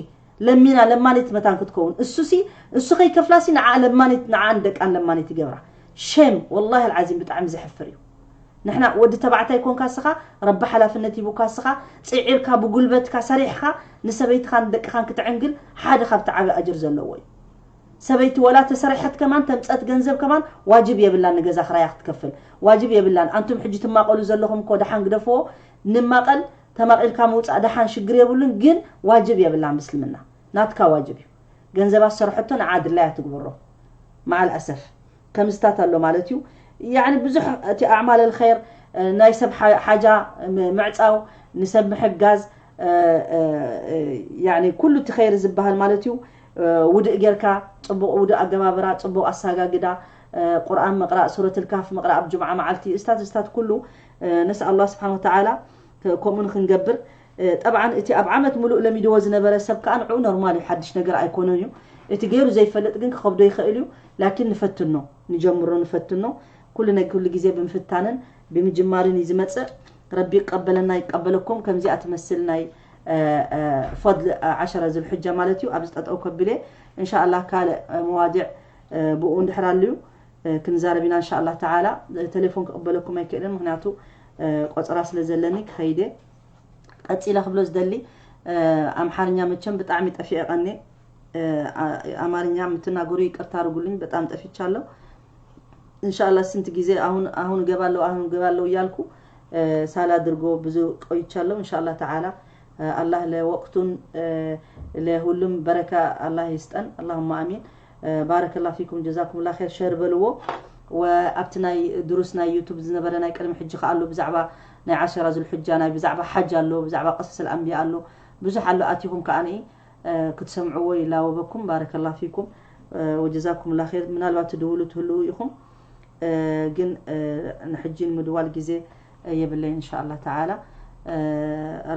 ለሚና ለማኒት መታን ክትከውን እሱሲ እሱ ከይከፍላሲ ንዓ ለማኒት ንዓን ደቃን ለማኒት ይገብራ። ሸም ወላሂ ኣልዓዚም ብጣዕሚ ዘሕፍር እዩ። ንሕና ወዲ ተባዕታይ ኮንካ ስኻ ረቢ ሓላፍነት ሂቡካ ስኻ ፅዒርካ ብጉልበትካ ሰሪሕኻ ንሰበይትኻን ደቅኻን ክትዕንግል ሓደ ካብቲ ዓቢ ኣጅር ዘለዎ እዩ። ሰበይቲ ወላ ተሰሪሐት ከማን ተምፀት ገንዘብ ከማን ዋጅብ የብላን ንገዛ ክራያ ክትከፍል ዋጅብ የብላን። ኣንቱም ሕጂ ትማቐሉ ዘለኹም እኮ ደሓን ግደፍዎ። ንማቐል ተማቒልካ ምውፃእ ደሓን ሽግር የብሉን፣ ግን ዋጅብ የብላን ብስልምና ናትካ ዋጅብ እዩ። ገንዘባ ዝሰርሐቶ ንዓ ድላያ ትግብሮ። መዓል ኣሰፍ ከምዝታት ኣሎ ማለት እዩ። ያኒ ብዙሕ እቲ ኣዕማል ልኸይር ናይ ሰብ ሓጃ ምዕፃው ንሰብ ምሕጋዝ ያኒ ኩሉ እቲ ኸይር ዝበሃል ማለት እዩ። ውድእ ጌርካ ፅቡቕ ውድእ ኣገባብራ ፅቡቕ ኣሳጋግዳ ቁርኣን ምቕራእ ሱረት ልካፍ ምቕራእ ኣብ ጅምዓ መዓልቲ እስታት እስታት ኩሉ ነስ ኣላ ስብሓን ወተዓላ ከምኡ ንክንገብር። ጠብዓን እቲ ኣብ ዓመት ሙሉእ ለሚድዎ ዝነበረ ሰብ ከዓ ንዕኡ ኖርማል እዩ፣ ሓድሽ ነገር ኣይኮነን እዩ። እቲ ገይሩ ዘይፈልጥ ግን ክኸብዶ ይኽእል እዩ። ላኪን ንፈትኖ፣ ንጀምሮ፣ ንፈትኖ። ኩሉ ነግ ኩሉ ግዜ ብምፍታንን ብምጅማርን እዩ ዝመፅእ። ረቢ ይቀበለና ይቀበለኩም። ከምዚኣ ትመስል ናይ ፈድል ዓሸራ ዝልሕጃ ማለት እዩ ኣብዚ ጠጠው ከብለ እንሻኣላ ካልእ መዋዲዕ ብኡ እንድሕር ኣልዩ ክንዛረብ ኢና እንሻኣላ ተዓላ። ቴሌፎን ክቕበለኩም ኣይክእልን ምክንያቱ ቆፀራ ስለ ዘለኒ ክኸይደ። ቀፂለ ክብሎ ዝደሊ ኣምሓርኛ መቸም ብጣዕሚ ጠፊዐ ቀኒ ኣማርኛ የምትናገሩ ይቅርታ ኣርጉልኝ በጣም ጠፍቻለሁ። እንሻላ ስንት ጊዜ አሁን አሁን እገባለሁ አሁን እገባለሁ እያልኩ ሳላደርጎ ብዙ ቆይቻለሁ። እንሻላ ተዓላ አላህ ለወቅቱን ለሁሉም በረካ አላህ ይስጠን። አላሁማ አሚን። ባረከላ ፊኩም ጀዛኩምላ ር ሸር በልዎ። ኣብቲ ናይ ድሩስ ናይ ዩቱብ ዝነበረ ናይ ቅድሚ ሕጂ ከ ኣሎ ብዛዕባ ናይ ዓሸራ ዙልሕጃ ናይ ብዛዕባ ሓጅ ኣሎ ብዛዕባ ቀሰስ ኣልኣንብያ ኣሎ ብዙሕ ኣሎ ኣቲኹም ከኣ ክትሰምዕዎ ይላወበኩም። ባረከላ ፊኩም ወጀዛኩም ላ ር። ምናልባት ትድውሉ ትህልዉ ኢኹም ግን ንሕጂ ንምድዋል ግዜ የብለይ እንሻ ኣላ ተዓላ።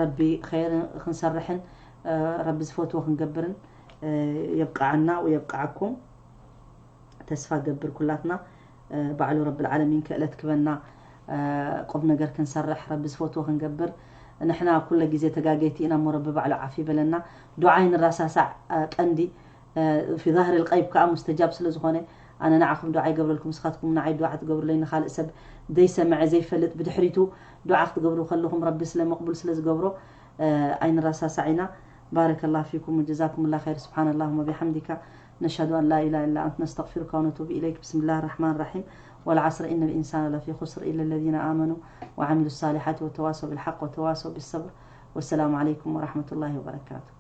ረቢ ኸይር ክንሰርሕን ረቢ ዝፈትዎ ክንገብርን የብቅዓና ወየብቅዓኩም። ተስፋ ገብር ኩላትና ባዕሉ ረብል ዓለሚን ክእለት ክበና ቁም ነገር ክንሰርሕ ረቢ ዝፈትዎ ክንገብር። ንሕና ኩለ ግዜ ተጋገይቲ ኢና እሞ ረቢ ባዕሉ ዓፊ በለና። ዱዓ ይንራሳሳዕ ቀንዲ ፊ ዛህር ልቀይብ ከዓ ሙስተጃብ ስለ ዝኾነ ኣነ ንዓኹም ዱዓ ይገብረልኩም ንስኻትኩም ንዓይ ዱዓ ትገብሩለይ ንኻልእ ሰብ ዘይሰምዐ ዘይፈልጥ ብድሕሪቱ ዱዓ ክትገብሩ ከለኹም ረቢ ስለ መቕቡል ስለ ዝገብሮ ኣይንራሳሳዕ ኢና። ባረከላ ፊኩም ወጀዛኩም ላ ር። ስብሓን ላሁም ወቢሓምዲካ نشهد أن لا إله إلا أنت نستغفرك ونتوب إليك. بسم الله الرحمن الرحيم. والعصر إن الإنسان لفي خسر إلا الذين آمنوا وعملوا الصالحات وتواصوا بالحق وتواصوا بالصبر. والسلام عليكم ورحمة الله وبركاته.